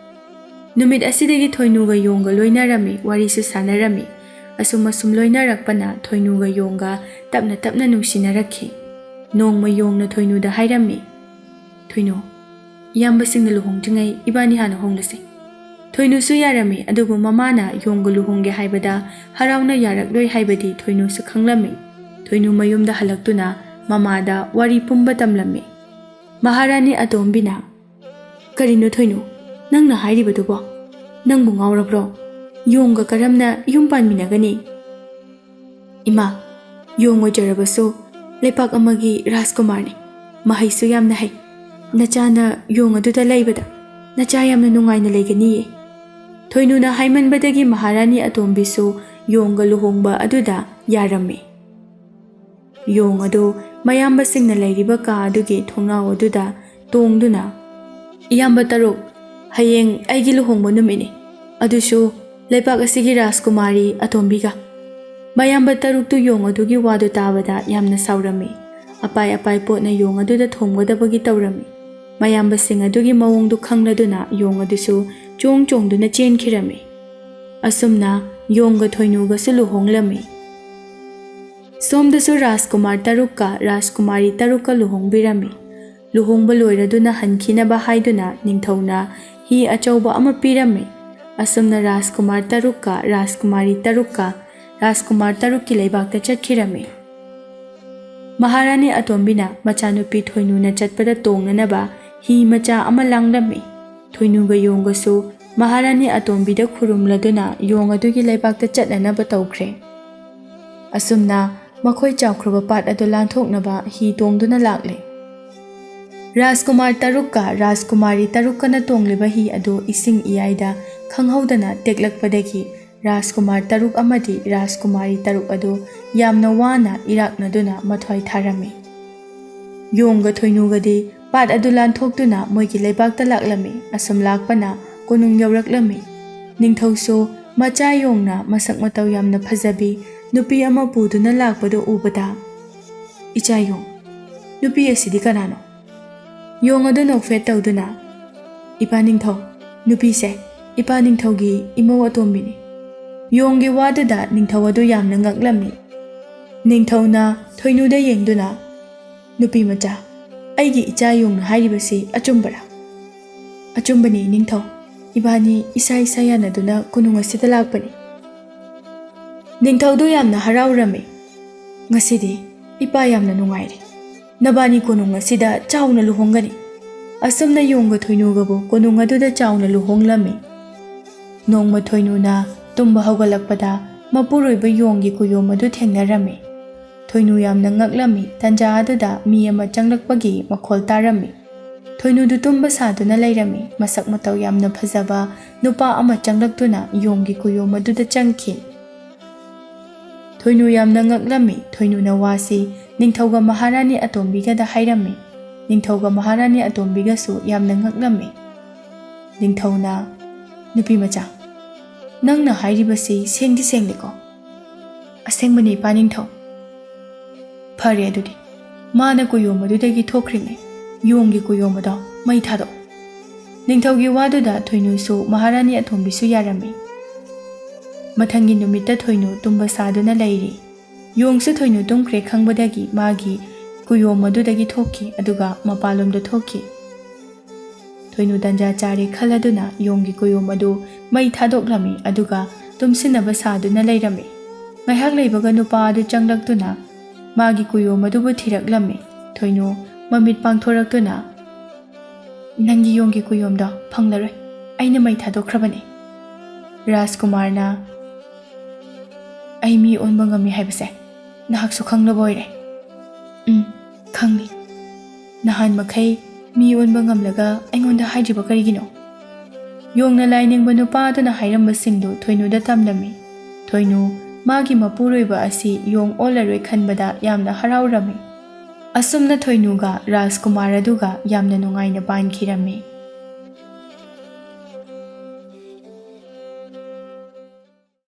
ꯅꯨꯃꯤꯠ ꯑꯁꯤꯗꯒꯤ ꯊꯣꯏꯅꯨꯒ ꯌꯣꯡꯒ ꯂꯣꯏꯅꯔꯝꯃꯤ, ꯋꯥꯔꯤꯁꯨ ꯁꯥꯟꯅꯔꯝꯃꯤ꯫ ꯑꯁꯨꯝ ꯑꯁꯨꯝ ꯂꯣꯏꯅꯔꯛꯄꯅ ꯊꯣꯏꯅꯨꯒ ꯌꯣꯡꯒ ꯇꯞꯅ ꯇꯞꯅ ꯅꯨꯡꯁꯤꯅꯔꯛꯈꯤ꯫ ꯅꯣꯡꯃ ꯌꯣꯡꯅ ꯊꯣꯏꯅꯨꯗ ꯍꯥꯏꯔꯝꯃꯤ, "ꯊꯣꯏꯅꯨ, ꯏꯌꯥꯝꯕꯁꯤꯡꯅ ꯂꯨꯍꯣꯡꯗ꯭ꯔꯤꯉꯩ ꯏꯕꯥꯅꯤ ꯍꯥꯟꯅ ꯍꯣꯡꯂꯁꯤ꯫" ꯊꯣꯏꯅꯨꯁꯨ ꯌꯥꯔꯝꯃꯤ, ꯑꯗꯨꯕꯨ ꯃꯃꯥꯅ ꯌꯣꯡꯒ ꯂꯨꯍꯣꯡꯒꯦ ꯍꯥꯏꯕꯗ ꯍꯔꯥꯎꯅ ꯌꯥꯔꯛꯂꯣꯏ ꯍꯥꯏꯕꯗꯤ ꯊꯣꯏꯅꯨꯁꯨ ꯈꯪꯂꯝꯃꯤ꯫ ꯊꯣꯏꯅꯨ ꯃꯌꯨꯝꯗ ꯍꯜꯂꯛꯇꯨꯅ ꯃꯃꯥꯗ ꯋꯥꯔꯤ ꯄꯨꯝꯕ ꯇꯝꯂꯝꯃꯤ꯫ ꯃꯍꯥꯔꯥꯅꯤ ꯑꯇꯣꯝꯕꯤꯅ, "ꯀꯔꯤꯅꯣ ꯊꯣꯏꯅꯨ, ꯅꯪꯅ ꯍꯥꯏꯔꯤꯕꯗꯨꯕꯣ? ꯅꯪꯕꯨ ꯉꯥꯎꯔꯕ꯭ꯔꯣ? ꯌꯣꯡꯒ ꯀꯔꯝꯅ ꯌꯨꯝ ꯄꯥꯟꯃꯤꯟꯅꯒꯅꯤ?" "ꯏꯃꯥ, ꯌꯣꯡ ꯑꯣꯏꯖꯔꯕꯁꯨ ꯂꯩꯄꯥꯛ ꯑꯃꯒꯤ ꯔꯥꯖꯀꯨꯃꯥꯔꯅꯤ꯫ ꯃꯍꯩꯁꯨ ꯌꯥꯝꯅ ꯍꯩ꯫ ꯅꯆꯥꯅ ꯌꯣꯡ ꯑꯗꯨꯗ ꯂꯩꯕꯗ ꯅꯆꯥ ꯌꯥꯝꯅ ꯅꯨꯡꯉꯥꯏꯅ ꯂꯩꯒꯅꯤꯌꯦ꯫" ꯊꯣꯏꯅꯨꯅ ꯍꯥꯏꯃꯟꯕꯗꯒꯤ ꯃꯍꯥꯔꯥꯅꯤ ꯑꯇꯣꯝꯕꯤꯁꯨ ꯌꯣꯡꯒ ꯂꯨꯍꯣꯡꯕ ꯑꯗꯨꯗ ꯌꯥꯔꯝꯃꯤ꯫ ꯌꯣꯡ ꯑꯗꯨ ꯃꯌꯥꯝꯕꯁꯤꯡꯅ ꯂꯩꯔꯤꯕ ꯀꯥ ꯑꯗꯨꯒꯤ ꯊꯣꯡꯅꯥꯎ ꯑꯗꯨꯗ ꯇꯣꯡꯗꯨꯅ, "ꯏꯌꯥꯝꯕ ꯇꯔꯨꯛ, ꯍꯌꯦꯡ ꯑꯩꯒꯤ ꯂꯨꯍꯣꯡꯕ ꯅꯨꯃꯤꯠꯅꯤ, ꯑꯗꯨꯁꯨ ꯂꯩꯄꯥꯛ ꯑꯁꯤꯒꯤ ꯔꯥꯖꯀꯨꯃꯥꯔꯤ ꯑꯇꯣꯝꯕꯤꯒ꯫" ꯃꯌꯥꯝꯕ ꯇꯔꯨꯛꯇꯨ ꯌꯣꯡ ꯑꯗꯨꯒꯤ ꯋꯥꯗꯨ ꯇꯥꯕꯗ ꯌꯥꯝꯅ ꯁꯥꯎꯔꯝꯃꯤ꯫ ꯑꯄꯥꯏ ꯑꯄꯥꯏ ꯄꯣꯠꯅ ꯌꯣꯡ ꯑꯗꯨꯗ ꯊꯣꯝꯒꯗꯕꯒꯤ ꯇꯧꯔꯝꯃꯤ꯫ ꯃꯌꯥꯝꯕꯁꯤꯡ ꯑꯗꯨꯒꯤ ꯃꯑꯣꯡꯗꯨ ꯈꯪꯂꯗꯨꯅ ꯌꯣꯡ ꯑꯗꯨꯁꯨ ꯆꯣꯡ ꯆꯣꯡꯗꯨꯅ ꯆꯦꯟꯈꯤꯔꯝꯃꯤ꯫ ꯑꯁꯨꯝꯅ ꯌꯣꯡꯒ ꯊꯣꯏꯅꯨꯒꯁꯨ ꯂꯨꯍꯣꯡꯂꯝꯃꯤ꯫ ꯁꯣꯝꯗꯁꯨ ꯔꯥꯖꯀꯨꯃꯥꯔ ꯇꯔꯨꯛꯀ ꯔꯥꯖꯀꯨꯃꯥꯔꯤ ꯇꯔꯨꯛꯀ ꯂꯨꯍꯣꯡꯕꯤꯔꯝꯃꯤ꯫ ꯂꯨꯍꯣꯡꯕ ꯂꯣꯏꯔꯗꯨꯅ ꯍꯟꯈꯤꯅꯕ ꯍꯥꯏꯗꯨꯅ ꯅꯤꯡꯊꯧꯅ ꯍꯤ ꯑꯆꯧꯕ ꯑꯃ ꯄꯤꯔꯝꯃꯤ꯫ ꯑꯁꯨꯝꯅ ꯔꯥꯖꯀꯨꯃꯥꯔ ꯇꯔꯨꯛꯀ ꯔꯥꯖꯀꯨꯃꯥꯔꯤ ꯇꯔꯨꯛꯀ ꯔꯥꯖꯀꯨꯃꯥꯔ ꯇꯔꯨꯛꯀꯤ ꯂꯩꯕꯥꯛꯇ ꯆꯠꯈꯤꯔꯝꯃꯤ꯫ ꯃꯍꯥꯔꯥꯅꯤ ꯑꯇꯣꯝꯕꯤꯅ ꯃꯆꯥꯅꯨꯄꯤ ꯊꯣꯏꯅꯨꯅ ꯆꯠꯄꯗ ꯇꯣꯡꯅꯅꯕ ꯍꯤ ꯃꯆꯥ ꯑꯃ ꯂꯥꯡꯂꯝꯃꯤ꯫ ꯊꯣꯏꯅꯨꯒ ꯌꯣꯡꯒꯁꯨ ꯃꯍꯥꯔꯥꯅꯤ ꯑꯇꯣꯝꯕꯤꯗ ꯈꯨꯔꯨꯝꯂꯗꯨꯅ ꯌꯣꯡ ꯑꯗꯨꯒꯤ ꯂꯩꯕꯥꯛꯇ ꯆꯠꯅꯅꯕ ꯇꯧꯈ꯭ꯔꯦ꯫ ꯑꯁꯨꯝꯅ ꯃꯈꯣꯏ ꯆꯥꯎꯈ꯭ꯔꯕ ꯄꯥꯠ ꯑꯗꯨ ꯂꯥꯟꯊꯣꯛꯅꯕ ꯍꯤ ꯇꯣꯡꯗꯨꯅ ꯂꯥꯛꯂꯦ꯫ ꯔꯥꯖꯀꯨꯃꯥꯔ ꯇꯔꯨꯛꯀ ꯔꯥꯖꯀꯨꯃꯥꯔꯤ ꯇꯔꯨꯛꯀꯅ ꯇꯣꯡꯂꯤꯕ ꯍꯤ ꯑꯗꯨ ꯏꯁꯤꯡ ꯏꯌꯥꯏꯗ ꯈꯪꯍꯧꯗꯅ ꯇꯦꯛꯂꯛꯄꯗꯒꯤ ꯔꯥꯖꯀꯨꯃꯥꯔ ꯇꯔꯨꯛ ꯑꯃꯗꯤ ꯔꯥꯖꯀꯨꯃꯥꯔꯤ ꯇꯔꯨꯛ ꯑꯗꯨ ꯌꯥꯝꯅ ꯋꯥꯅ ꯏꯔꯥꯛꯅꯗꯨꯅ ꯃꯊ꯭ꯋꯥꯏ ꯊꯥꯔꯝꯃꯤ꯫ ꯌꯣꯡꯒ ꯊꯣꯏꯅꯨꯒꯗꯤ ꯄꯥꯠ ꯑꯗꯨ ꯂꯥꯟꯊꯣꯛꯇꯨꯅ ꯃꯣꯏꯒꯤ ꯂꯩꯕꯥꯛꯇ ꯂꯥꯛꯂꯝꯃꯤ꯫ ꯑꯁꯨꯝ ꯂꯥꯛꯄꯅ ꯀꯣꯅꯨꯡ ꯌꯧꯔꯛꯂꯝꯃꯤ꯫ ꯅꯤꯡꯊꯧꯁꯨ ꯃꯆꯥ ꯌꯣꯡꯅ ꯃꯁꯛ ꯃꯇꯧ ꯌꯥꯝꯅ ꯐꯖꯕꯤ ꯅꯨꯄꯤ ꯑꯃ ꯄꯨꯗꯨꯅ ꯂꯥꯛꯄꯗꯨ ꯎꯕꯗ, "ꯏꯆꯥ ꯌꯣꯡ, "ꯅꯨꯄꯤ ꯑꯁꯤꯗꯤ ꯀꯅꯥꯅꯣ?" ꯌꯣꯡ ꯑꯗꯨ ꯅꯣꯛꯐꯦꯠ ꯇꯧꯗꯨꯅ, "ꯏꯄꯥ ꯅꯤꯡꯊꯧ, ꯅꯨꯄꯤꯁꯦ ꯏꯄꯥ ꯅꯤꯡꯊꯧꯒꯤ ꯏꯃꯧ ꯑꯇꯣꯝꯕꯤꯅꯤ꯫" ꯌꯣꯡꯒꯤ ꯋꯥꯗꯨꯗ ꯅꯤꯡꯊꯧ ꯑꯗꯨ ꯌꯥꯝꯅ ꯉꯛꯂꯝꯃꯤ꯫ ꯅꯤꯡꯊꯧꯅ ꯊꯣꯏꯅꯨꯗ ꯌꯦꯡꯗꯨꯅ, "ꯅꯨꯄꯤ ꯃꯆꯥ, ꯑꯩꯒꯤ ꯏꯆꯥ ꯌꯣꯡꯅ ꯍꯥꯏꯔꯤꯕꯁꯤ ꯑꯆꯨꯝꯕꯔꯥ?" "ꯑꯆꯨꯝꯕꯅꯤ ꯅꯤꯡꯊꯧ, ꯏꯕꯥꯅꯤ ꯏꯁꯥ ꯏꯁꯥ ꯌꯥꯅꯗꯨꯅ ꯀꯣꯅꯨꯡ ꯑꯁꯤꯗ ꯂꯥꯛꯄꯅꯤ꯫" ꯅꯤꯡꯊꯧꯗꯨ ꯌꯥꯝꯅ ꯍꯔꯥꯎꯔꯝꯃꯤ꯫ "ꯉꯁꯤꯗꯤ ꯏꯄꯥ ꯌꯥꯝꯅ ꯅꯨꯡꯉꯥꯏꯔꯦ꯫ ꯅꯕꯥꯅꯤ ꯀꯣꯅꯨꯡ ꯑꯁꯤꯗ ꯆꯥꯎꯅ ꯂꯨꯍꯣꯡꯒꯅꯤ꯫" ꯑꯁꯨꯝꯅ ꯌꯣꯡꯒ ꯊꯣꯏꯅꯨꯒꯕꯨ ꯀꯣꯅꯨꯡ ꯑꯗꯨꯗ ꯆꯥꯎꯅ ꯂꯨꯍꯣꯡꯂꯝꯃꯤ꯫ ꯅꯣꯡꯃ ꯊꯣꯏꯅꯨꯅ ꯇꯨꯝꯕ ꯍꯧꯒꯠꯂꯛꯄꯗ ꯃꯄꯨꯔꯣꯏꯕ ꯌꯣꯡꯒꯤ ꯀꯨꯌꯣꯝ ꯑꯗꯨ ꯊꯦꯡꯅꯔꯝꯃꯤ꯫ ꯊꯣꯏꯅꯨ ꯌꯥꯝꯅ ꯉꯛꯂꯝꯃꯤ꯫ ꯇꯟꯖꯥ ꯑꯗꯨꯗ ꯃꯤ ꯑꯃ ꯆꯪꯂꯛꯄꯒꯤ ꯃꯈꯣꯜ ꯇꯥꯔꯝꯃꯤ꯫ ꯊꯣꯏꯅꯨꯗꯨ ꯇꯨꯝꯕ ꯁꯥꯗꯨꯅ ꯂꯩꯔꯝꯃꯤ꯫ ꯃꯁꯛ ꯃꯇꯧ ꯌꯥꯝꯅ ꯐꯖꯕ ꯅꯨꯄꯥ ꯑꯃ ꯆꯪꯂꯛꯇꯨꯅ ꯌꯣꯡꯒꯤ ꯀꯨꯌꯣꯝ ꯑꯗꯨꯗ ꯆꯪꯈꯤ꯫ ꯊꯣꯏꯅꯨ ꯌꯥꯝꯅ ꯉꯛꯂꯝꯃꯤ꯫ ꯊꯣꯏꯅꯨꯅ ꯋꯥꯁꯤ ꯅꯤꯡꯊꯧꯒ ꯃꯍꯥꯔꯥꯅꯤ ꯑꯇꯣꯝꯕꯤꯒꯗ ꯍꯥꯏꯔꯝꯃꯤ꯫ ꯅꯤꯡꯊꯧꯒ ꯃꯍꯥꯔꯥꯅꯤ ꯑꯇꯣꯝꯕꯤꯒꯁꯨ ꯌꯥꯝꯅ ꯉꯛꯂꯝꯃꯤ꯫ ꯅꯤꯡꯊꯧꯅ, "ꯅꯨꯄꯤ ꯃꯆꯥ, ꯅꯪꯅ ꯍꯥꯏꯔꯤꯕꯁꯤ ꯁꯦꯡꯗꯤ ꯁꯦꯡꯂꯦꯀꯣ?" "ꯑꯁꯦꯡꯕꯅꯤ, ꯏꯄꯥ ꯅꯤꯡꯊꯧ꯫" "ꯐꯔꯦ ꯑꯗꯨꯗꯤ, ꯃꯥꯅ ꯀꯨꯌꯣꯝ ꯑꯗꯨꯗꯒꯤ ꯊꯣꯛꯈ꯭ꯔꯤꯉꯩ ꯌꯣꯡꯒꯤ ꯀꯨꯌꯣꯝ ꯑꯗꯣ ꯃꯩ ꯊꯥꯗꯣꯛ꯫" ꯅꯤꯡꯊꯧꯒꯤ ꯋꯥꯗꯨꯗ ꯊꯣꯏꯅꯨꯁꯨ ꯃꯍꯥꯔꯥꯅꯤ ꯑꯇꯣꯝꯕꯤꯁꯨ ꯌꯥꯔꯝꯃꯤ꯫ ꯃꯊꯪꯒꯤ ꯅꯨꯃꯤꯠꯇ ꯊꯣꯏꯅꯨ ꯇꯨꯝꯕ ꯁꯥꯗꯨꯅ ꯂꯩꯔꯤ꯫ ꯌꯣꯡꯁꯨ ꯊꯣꯏꯅꯨ ꯇꯨꯝꯈ꯭ꯔꯦ ꯈꯪꯕꯗꯒꯤ ꯃꯥꯒꯤ ꯀꯨꯌꯣꯝ ꯑꯗꯨꯗꯒꯤ ꯊꯣꯛꯈꯤ, ꯑꯗꯨꯒ ꯃꯄꯥꯟꯂꯣꯝꯗ ꯊꯣꯛꯈꯤ꯫ ꯊꯣꯏꯅꯨ ꯇꯟꯖꯥ ꯆꯥꯔꯦ ꯈꯜꯂꯗꯨꯅ ꯌꯣꯡꯒꯤ ꯀꯨꯌꯣꯝ ꯑꯗꯨ ꯃꯩ ꯊꯥꯗꯣꯛꯂꯝꯃꯤ, ꯑꯗꯨꯒ ꯇꯨꯝꯁꯤꯟꯅꯕ ꯁꯥꯗꯨꯅ ꯂꯩꯔꯝꯃꯤ꯫ ꯉꯥꯏꯍꯥꯛ ꯂꯩꯕꯒ ꯅꯨꯄꯥ ꯑꯗꯨ ꯆꯪꯂꯛꯇꯨꯅ ꯃꯥꯒꯤ ꯀꯨꯌꯣꯝ ꯑꯗꯨꯕꯨ ꯊꯤꯔꯛꯂꯝꯃꯤ꯫ ꯊꯣꯏꯅꯨ ꯃꯃꯤꯠ ꯄꯥꯡꯊꯣꯔꯛꯇꯨꯅ, "ꯅꯪꯒꯤ ꯌꯣꯡꯒꯤ ꯀꯨꯌꯣꯝꯗꯣ ꯐꯪꯂꯔꯣꯏ꯫ ꯑꯩꯅ ꯃꯩ ꯊꯥꯗꯣꯛꯈ꯭ꯔꯕꯅꯤ꯫" ꯔꯥꯖꯀꯨꯃꯥꯔꯅ, "ꯑꯩ ꯃꯤ ꯑꯣꯟꯕ ꯉꯝꯃꯤ ꯍꯥꯏꯕꯁꯦ ꯅꯍꯥꯛꯁꯨ ꯈꯪꯂꯕ ꯑꯣꯏꯔꯦ꯫" "ꯎꯝ, ꯈꯪꯂꯤ꯫ ꯅꯍꯥꯟ ꯃꯈꯩ ꯃꯤ ꯑꯣꯟꯕ ꯉꯝꯂꯒ ꯑꯩꯉꯣꯟꯗ ꯍꯥꯏꯗ꯭ꯔꯤꯕ ꯀꯔꯤꯒꯤꯅꯣ?" ꯌꯣꯡꯅ ꯂꯥꯏꯅꯤꯡꯕ ꯅꯨꯄꯥ ꯑꯗꯨꯅ ꯍꯥꯏꯔꯝꯕꯁꯤꯡꯗꯨ ꯊꯣꯏꯅꯨꯗ ꯇꯝꯂꯝꯃꯤ꯫ ꯊꯣꯏꯅꯨ ꯃꯥꯒꯤ ꯃꯄꯨꯔꯣꯏꯕ ꯑꯁꯤ ꯌꯣꯡ ꯑꯣꯜꯂꯔꯣꯏ ꯈꯟꯕꯗ ꯌꯥꯝꯅ ꯍꯔꯥꯎꯔꯝꯃꯤ꯫ ꯑꯁꯨꯝꯅ ꯊꯣꯏꯅꯨꯒ ꯔꯥꯖꯀꯨꯃꯥꯔ ꯑꯗꯨꯒ ꯌꯥꯝꯅ ꯅꯨꯡꯉꯥꯏꯅ ꯄꯥꯟꯈꯤꯔꯝꯃꯤ꯫